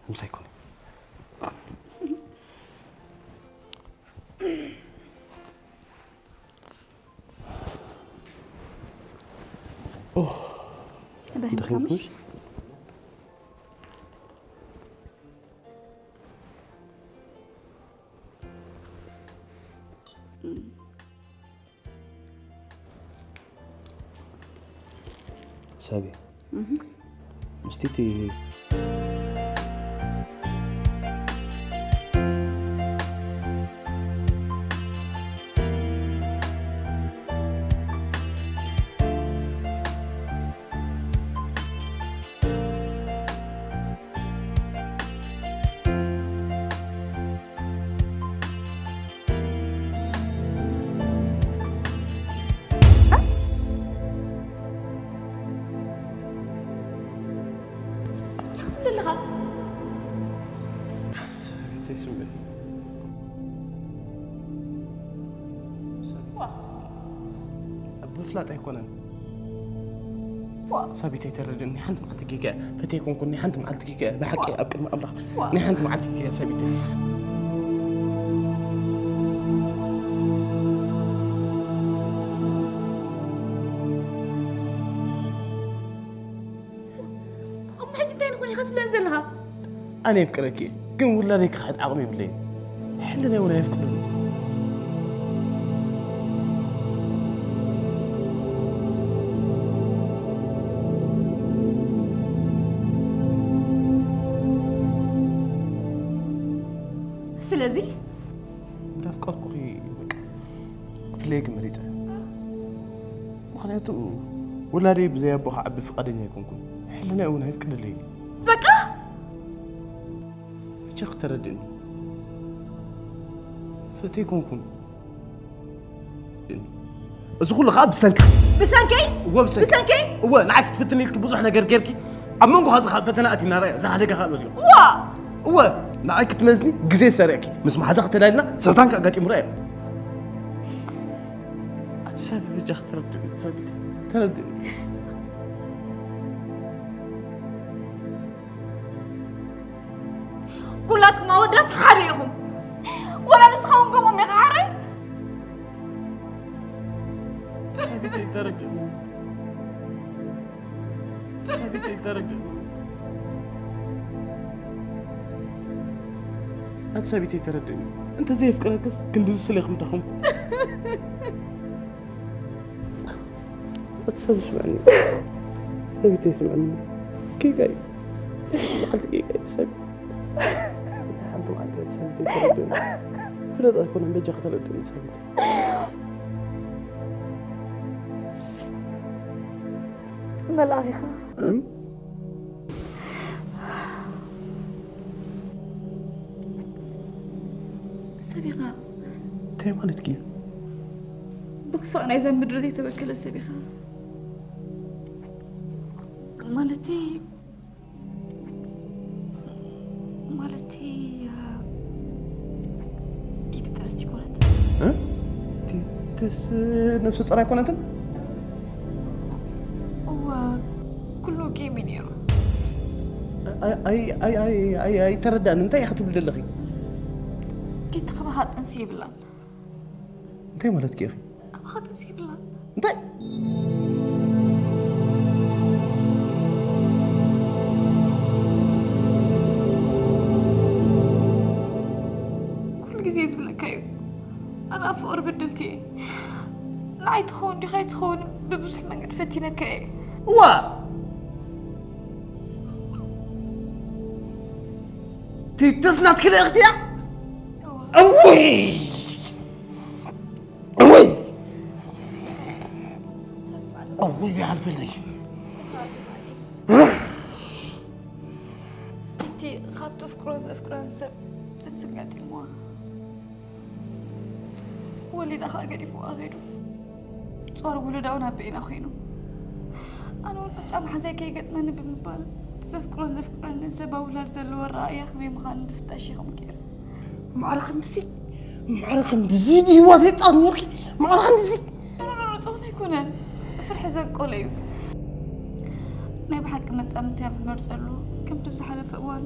ምሳይ ኮነ። ደኺምኩሽ? ሳቢ፣ ምስቲ እቲ ዘለኻ ተይስምዕ ብፍላጥ ኣይኮነን። ሳቢተይ ተረድእኒ፣ ሓንቲ መዓልቲ ጌጋ እያ። ፈትየ ኣይኮንኩን፣ ናይ ሓንቲ መዓልቲ ጌጋ እያ። ብሓቂ ኣብ ቅድሚ ኣምላኽ ናይ ሓንቲ መዓልቲ ጌጋ እያ ሳቢተይ። እሞ ሕጂ እንታይ ንኾን ኢኻ ትብለኒ ዘለኻ? ኣነ የፍቅረኪ እየ፣ ግን ውላደይ ክኽሕድ ዓቕሚ የብለይን። ሕልናይ እውን ኣየፍቅደሉ። ስለዚ እንዳፍቀርኩኺ በቃ ክፍለየኪ መሪፀ። ምኽንያቱ ውላደይ ብዘይ ኣቦ ክዓቢ ፍቓደኛ ኣይኮንኩን። ሕልናይ እውን ኣይፍቅደለይን። በቃ ብቻ ክተረድእኒ ፈትየ ኣይኮንኩን። እዚ ኩሉ ከዓ ብሰንካ። ብሰንከይ እወ ብሰንካ። ብሰንከይ እወ ንዓይ ክትፍትኒ ኢልኪ ብዙሕ ነገር ጌርኪ ኣብ መንጎ ኸዚ ከዓ ፈተና ኣቲና ራያ። እዚ ሓደጋ ከዓ በልዮ። ዋ እወ ንዓይ ክትመዝኒ ግዜ ሰሪዕኪ ምስ መሓዛ ክተላልና ስርታን ከዓ ኣጋጢሙ ራያ። ኣቲ ሳቢ በጃኺ ተረድእኒ ሳቢት ተረድእኒ። ኩላትኩም ኣወዳት ሓደ ኢኹም። ወላ ንስኻ እውን ከምኦም ኢኻ ሓራይ። ሳቢተይ ተረድእኒ። ሳቢተይ ተረድእኒ። ኣቲ ሳቢተይ ተረድእኒ። እንተ ዘየፍቅረክስ ክንድዚ ስለ ኢኹም ደኸምኩ። ኣቲ ሳቢ ስምዐኒ። ሳቢተይ ስምዐኒ። ጌጋ እዩ። ሓንቲ ጌጋ እዩ ሳቢ። ሓንቲ መዓልቲ ኣቲ ሳቢተይ ተረድእኒ። ፍለጥ ኣይኮነን በጃ ከተረድእኒ ሳቢተይ። መልኣኽ ኢኻ። ሰብ ኢኻ። እንታይ ማለትኪ እዩ? ብኽፋእ ናይዛ ምድሪ ዘይተበከለ ሰብ ኢኻ። ማለተይ ማለተይ ቲትስ ኣይኮነትን። እ? ቲትስ ነፍሰ ጾር ኣይኮነትን? እወ ኩሉ ጌም እዩ ነይሩ። ኣይ- ኣይ- ኣይ- ኣይ- ኣይ- ኣይተረዳእን። እንታይ ኢኺ ትብሊ ዘለኺ? ቲቲ ከማኻ ጥንሲ የብላን። እንታይ ማለትኪ ኢኺ? ከማኻ ጥንሲ የብላን። እንታይ? ኩሉ ግዜ ዝብለካ እዩ። ኣነ ኣብ ፍቕሪ ብድልቲ እየ። ንዓይ ትኸውን ዲኻ ኣይትኸውን ብብዙሕ መንገዲ ፈቲነካ እየ። እዋ ቲትስ ናትኪ ልእኽቲ እያ። እውይ እውይ እውይ ዘይሓልፈልይ። እቲ ካብ ተፍቅሮን ዘፍቅሮን ሰብ ጥንሲ ኣጋጢምዋ ወሊዳ ከዓ ገዲፍዋ ከይዱ። ጾር ውሉዳ እውን ኣብ በይና ኮይኑ ኣነ እውን ዕጫ መሓዛይ ከይገጥመኒ ብምባል ዘፍቅሮን ዘፍቅረኒ ሰብ ኣውላድ ዘለዎ ረኣያ ከመይ ምዃኑ ምፍታሽ ይኹም ገይረ። ማዕረ ክንድዚ ማዕረ ክንድዚ ብህይወት የጣን ኖርኪ ማዕረ ክንድዚ ኖኖኖ ፆት ኣይኮነን ፍርሒ ዘንቆለ እዩ። ናይ ብሓቂ መፃምድቲ ኣብ ዝመርፀሉ ከምቲ ብዝሓለፈ እዋን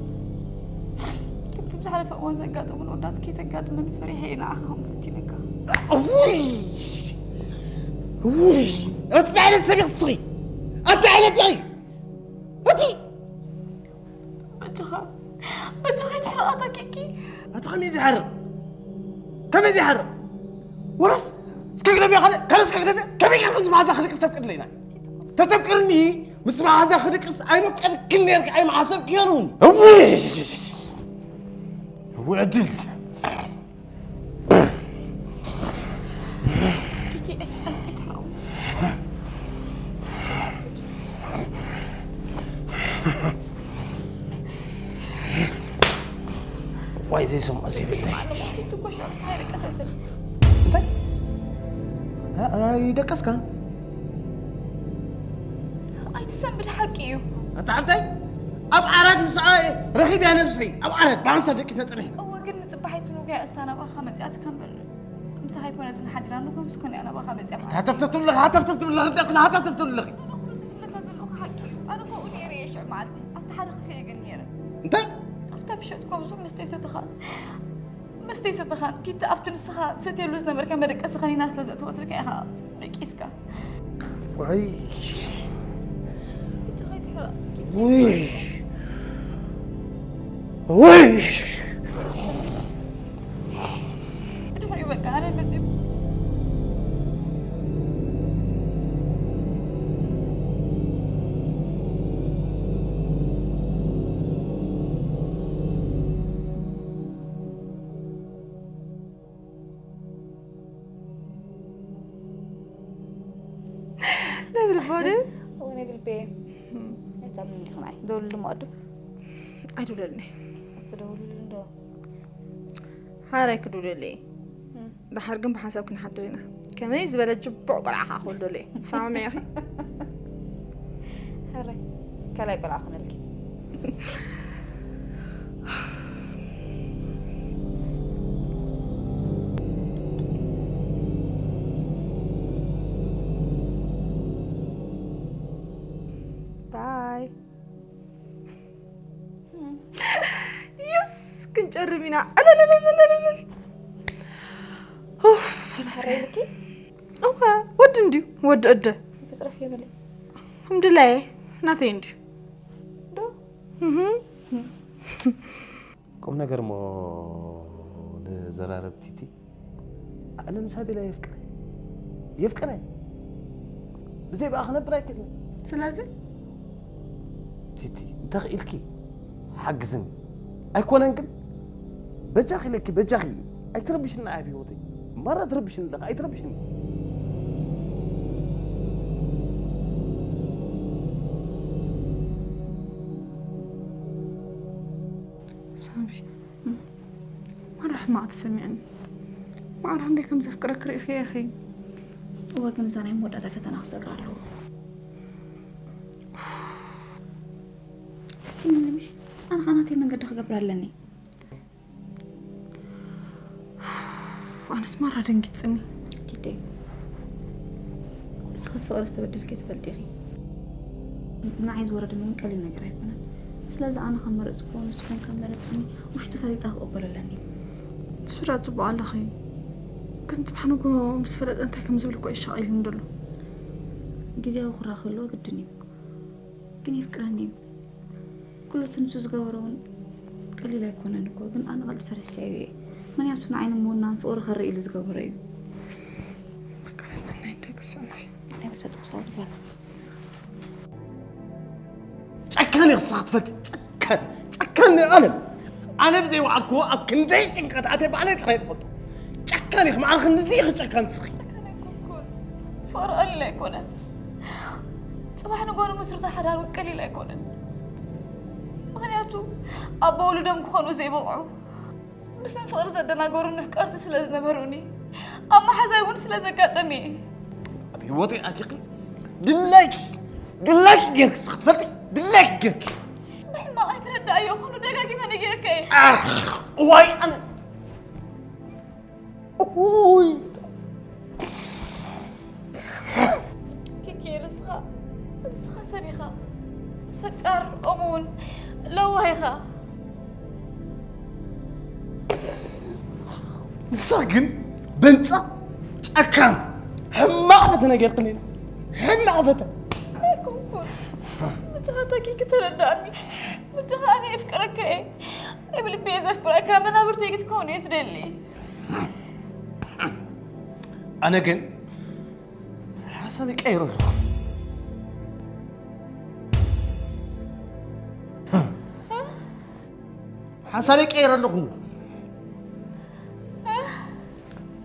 ከምቲ ብዝሓለፈ እዋን ዘጋጠሙን ወዳት ከይተጋጥመን ፈሪሐ እየ ንዓኻ ከም ፈቲነካ። ውይ ውይ እቲ ዓይነት ሰብ ኢኺ እስኺ እቲ ዓይነት ኢኺ እቲ በጃኻ በጃኻ ይትሕረቓታ ኬኪ። ኣቲ ከመይ ዝሓርቕ ከመይ ዝሓርቕ ወረስ እስከ ግደፍያ ካልእ ካልእ እስከ ግደፍያ ከመይ ጌርኩም ዝመሓዛ ክድቅስ ተፍቅድለይና ተተፍቅርኒ ምስ መሓዛ ክድቅስ ኣይመቀልክን ኔርካ ኣይመሓሰብክዮን እውን እውይ ዕድል ኬኪ ኣይትሕረቑ። ዋይ ዘይሰምዖ ዘይብለይ እንታይ ኣይደቀስካን ኣይትሰንብድ ሓቂ እዩ። ኣታ ሓብታይ ኣብ ዓራት ምስኣ ረኺብያ ነብሰይ ኣብ ዓራት ብሓንሳብ ደቂስና ጸኒሕና። እወ፣ ግን ንጽባሒቱ ንጉያ እሳ ናባኻ መጺኣትካ እምበር፣ ምሳኻ ኣይኮነትን ሓዲራ፣ ንጎ ምስ ኮነ እያ ናባኻ መጺኣ ማለት እዩ። ሃተፍተፍ ትብለኺ፣ ሃተፍተፍ ትብለኺ፣ እንታይ ኩሉ ሃተፍተፍ ትብለኺ? ኣነ ኩሉ እቲ ዝብለካ ዘለኹ ሓቂ እዩ። ኣነ ከምኡ ነይረ እየ ሽዑ መዓልቲ። ኣብቲ ሓደ ክፍሊ እየ ግን ነይረ። እንታይ? ኣብታ ምሸት እኮ ብዙሕ መስተ ይሰተኻን መስተ ይሰተኻን ኪቲ ኣብቲ ንስኻ ትሰትየሉ ዝነበርካ መደቀሲ ከኒና ስለ ዘእተወትልካ ኢኻ ደቂስካ። ወይ። ሕጂ ከይትሕረቕ። ውይ። ውይ። ብድሕሪኡ በቃ ኣነ መጺእ። ነብሪ ቦደ? እወ፣ ነግልቤ። እም። እታ ምን ይኹን ኣይ። ደውልሉ ማዕዱ። ኣይደውለልኒ። ኣትደውልሉ እንዶ። ሓራይ ክድውለለይ። እም። ደሓር ግን ብሓንሳብ ክንሓድር ኢና። ከመይ ዝበለ ጅቡዕ ቆልዓ ከዓ ክወልደሉ እየ። ትሰማምዒ ኢኺ? ሕራይ፣ ካልኣይ ቆልዓ ክኾነልኪ። ባይ። የስ፣ ክንጨርም ኢና። ኣለለለለለለል። ኡፍ፣ ተመስገን። ሕራይ ኢልኪ? እወ፣ ወዲ እንድዩ፣ ወዲ እደ። ተጽረፍ የበለይ። ሕምድላየ፣ ናተይ እንድዩ። ዶ? እህ። ቁም ነገር እሞ ንዘራረብ ቲቲ። ኣነ ንሳቤላ የፍቅረ። የፍቅረ። ብዘይ ብኣ ክነብር ኣይክእልን። ስለዚ? ቲቲ፣ እንተኽኢልኪ ሓግዝኒ። ኣይኮነን ግን፣ በጃኺ ኢለኪ፣ በጃኺ። ኣይትረብሽኒ ኣብ ህይወተይ። ማራ ትረብሽኒ ኣለኻ፣ ኣይትረብሽኒ። ሳምሪ፣ ማራ ሕማቕ ተሰሚዕኒ። ማዕረ ክንደይ ከም ዘፍቅረኪ ርኢኺ ኢኺ። እወ፣ ግን እዛ ናይ መወዳእታ ፈተና ክሰግራ ኣለዎ። ግን ምሽ፣ ኣነ ኸኣ ናተይ መንገዲ ክገብር ኣለኒ። ኣነስ ማራ ደንጊጽኒ። ቲቲ፣ እስኺ ፍቕሪ ዝተበደልኪ ትፈልጢ ኢኺ። ንዓይ ዝወረደኒ እውን ቀሊል ነገር ኣይኮነን። ስለዚ ኣነ ካብ መረጽክዎ ንሱ እውን ካብ መረጸኒ ውሽጡ ፈሊጣ ክቕበሎ ኣለኒ። ንሱ ደኣ ጽቡቕ ኣለኺ። ግን ጽባሕ ንግሆ ምስ ፈለጠ እንታይ ከም ዝብል እኮ እዩ ሻቒሉኒ ዘሎ። ግዜያዊ ክራኸ ክህልዎ ግድን እዩ። ግን የፍቅረኒ እዩ። ኩሉ እቲ ንሱ ዝገበሮ እውን ቀሊል ኣይኮነን እኮ፣ ግን ኣነ ቀልጢፈ ረሲዐዮ እየ። ምኽንያቱ ንዓይ ንምውናን ፍቕሪ ከርኢ ኢሉ ዝገበሮ እዩ። በቃ በልና ናይ ደቂ ሰንፊ። ናይ ብሰጥ ክሳብ ዝበላ። ጨካን ኢኻ ክትፈልጥ፣ ጨካን፣ ጨካን ናይ ዓለም። ኣነ ብዘይ ወዓልክዎ ኣብ ክንደይ ጭንቀት ኣትየ ባዕለይ ጥራይ እፈልጦ። ጨካን ኢኺ፣ ማዕረ ክንድዚ ኢኺ ጨካን ንስኺ። ጨካን ኣይኮንኩን። ፍቕሪ ቀሊል ኣይኮነን። ጽባሕ ንግሆ ንምስርቶ ሓዳር እውን ቀሊል ኣይኮነን። ምኽንያቱ ኣቦ ወልዶም ክኾኑ ዘይበቕዑ፣ ብስም ፍቕሪ ዘደናገሩ ንፍቀርቲ ስለ ዝነበሩኒ፣ ኣብ መሓዛይ እውን ስለ ዘጋጠመ እየ። ኣብ ህይወተይ ኣቲኺ ድላይኪ፣ ድላይኪ ጌርኪ እስኺ ትፈልጢ፣ ድላይኪ ጌርኪ። ብሕማቕ ኣይትረዳእዮ፣ ኩሉ ደጋጊመ ነጊረካ እየ። ኣኽ፣ እዋይ ኣነ። ኡይ። ኪኪ፣ ንስኻ፣ ንስኻ ሰብ ኢኻ። ፈቃር፣ እሙን፣ ለዋህ ኢኻ። ንሳ ግን በንጻ፣ ጨካን፣ ሕማቕ ፈተነ ጌርክኒ። ሕማቕ ፈተነ። ኣይኮንኩን። ብትኻ ኪኪ ተረዳእኒ። ብትኻ ኣነ የፍቅረካ እየ። ናይ ብልቢ እየ ዘፍቅረካ። መናብርተይ ክትከውን እየ ዝደሊ። ኣነ ግን ሓሳበይ ቀይረ ኣለኹ። ሓሳበይ ቀይረ ኣለኹ።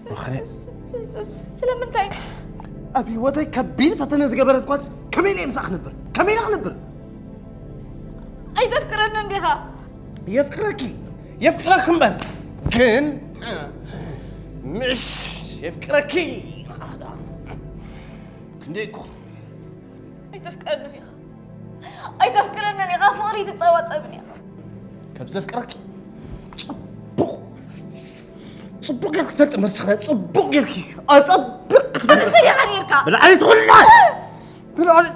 ምኽንያት? ስ-፣ ስ-፣ ስ-፣ ስለምንታይ? ኣብ ህይወተይ ከቢድ ፈተነ ዝገበረት ኳስ ከመይ ኢለ ምሳኣ ክነብር? ከመይ ኢለ ክነብር? ኣይተፍቅረንን ዲኻ? የፍቅረኪ፣ የፍቅረኪ እምበር ግን ምሽ የፍቅረኪ ንዓኽ ደኣ ክንደይ እኮ። ኣይተፍቅረንን ኢኻ። ኣይተፍቅረንን ኢኻ፣ ፍቕሪ ኣይትጸባጸብን ኢኻ። ከም ዘፍቅረኪ ጽቡቕ፣ ጽቡቕ ጌርኪ ትፈልጢ፣ መርስኺ ጽቡቕ ጌርኪ፣ ኣጸብቕ ክትፈልጢ። ኣነስ ኢኻ ኔርካ። ብልዓሊ ትኹልና። ብልዓሊ።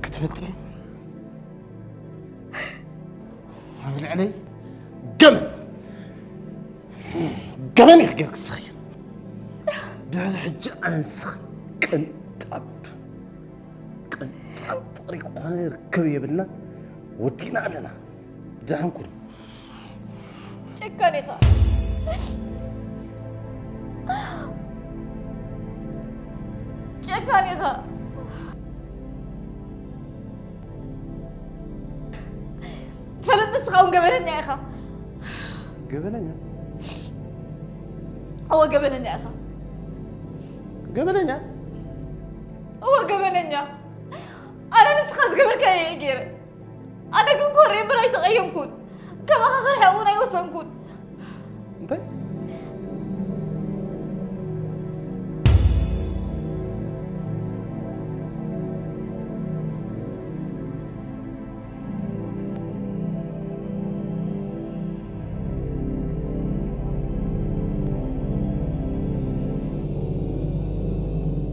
ክትፈልጢ ኣብ ልዕለይ ገመን ገመን ኢኺ ጌርኪ ንስኺ። ድሕሪ ሕጂ ኣነ ንስኺ ቅንጣብ ቅንጣብ ፍቕሪ ክኾነ ርክብ የብልና። ወዲእና ኣለና። ደሓን ኩን። ጨካን ኢኻ። ጨካን ኢኻ። ትፈልጥ ንስኻ እውን ገበነኛ ኢኻ። ገበነኛ? እወ ገበነኛ ኢኻ። ገበነኛ? እወ ገበነኛ። ኣነ ንስኻ ዝገበርካዮ እየ ገይረ። ኣነ ግን ኮሬ እምበር ኣይተቐየምኩን። ከማኻ ክርሕቕ እውን ኣይወሰንኩን። እንታይ?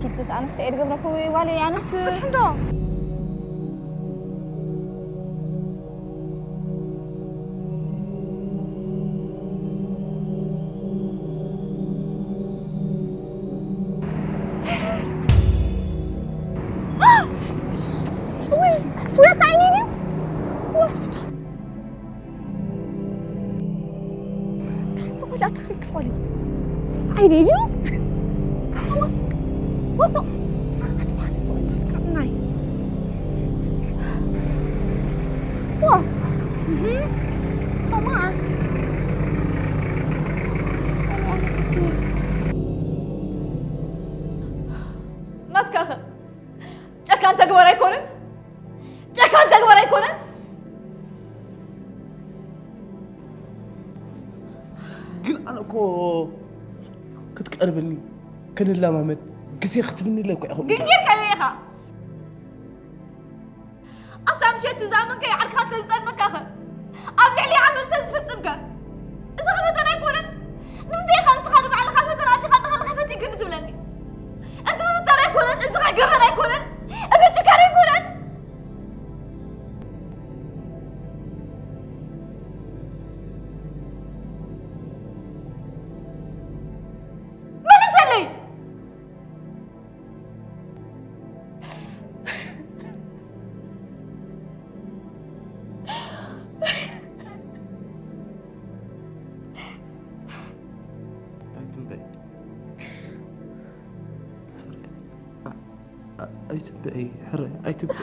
ቲትስ ኣነስተ እየ ዝገብረኩ ዋለ ኣነስ ጽንሕ እንዶ። ወይ፣ ወይ፣ እንታይ እዩ? ወይ፣ ብቻ። እንታይ ዝቆላ ታሪክ ዝቆሊ? ዓይነ እዩ። ቶማስ፣ ወጥቶ። ኣትማስ ዝቆላ ናይ። ዋ። እህ። ቶማስ። ኣነ ኣነ ትቲ። ናትካኸ? ጨካን ተግባር ኣይኮነን? ጨካን ተግባር ኣይኮነን? ግን ኣነ እኮ ክትቀርብኒ፣ ክንላማመድ፣ ግዜ ክትብኒ ኢለ እኮ ኣይኹም። ግን ጌርካዮ ኢኻ። ኣብታ ምሸት ዝኣመንካዮ ዓርክኻ እንተ ዝጠልመካኸ? ኣብ ልዕሊ ዓመጽ እንተ ዝፍጽምከ? እዚ ኸ መጠን ኣይኮነን? ንምንታይ ኢኻ ንስኻ ንባዕልኻ መጠን ኣቲኻ እንዳ ኸለኻ ፈቲንክኒ ትብለኒ? እዚ ምፍጣር ኣይኮነን? እዚ ኸ ገበን ኣይኮነን? እዚ ጭካነ ኣይኮነን? መልሰለይ! ኣይትንበይ። ኣ-፣ ኣ-፣ ኣይትንበይ፣ ሕረ፣ ኣይትንበይ።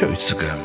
ሸዊት ስገም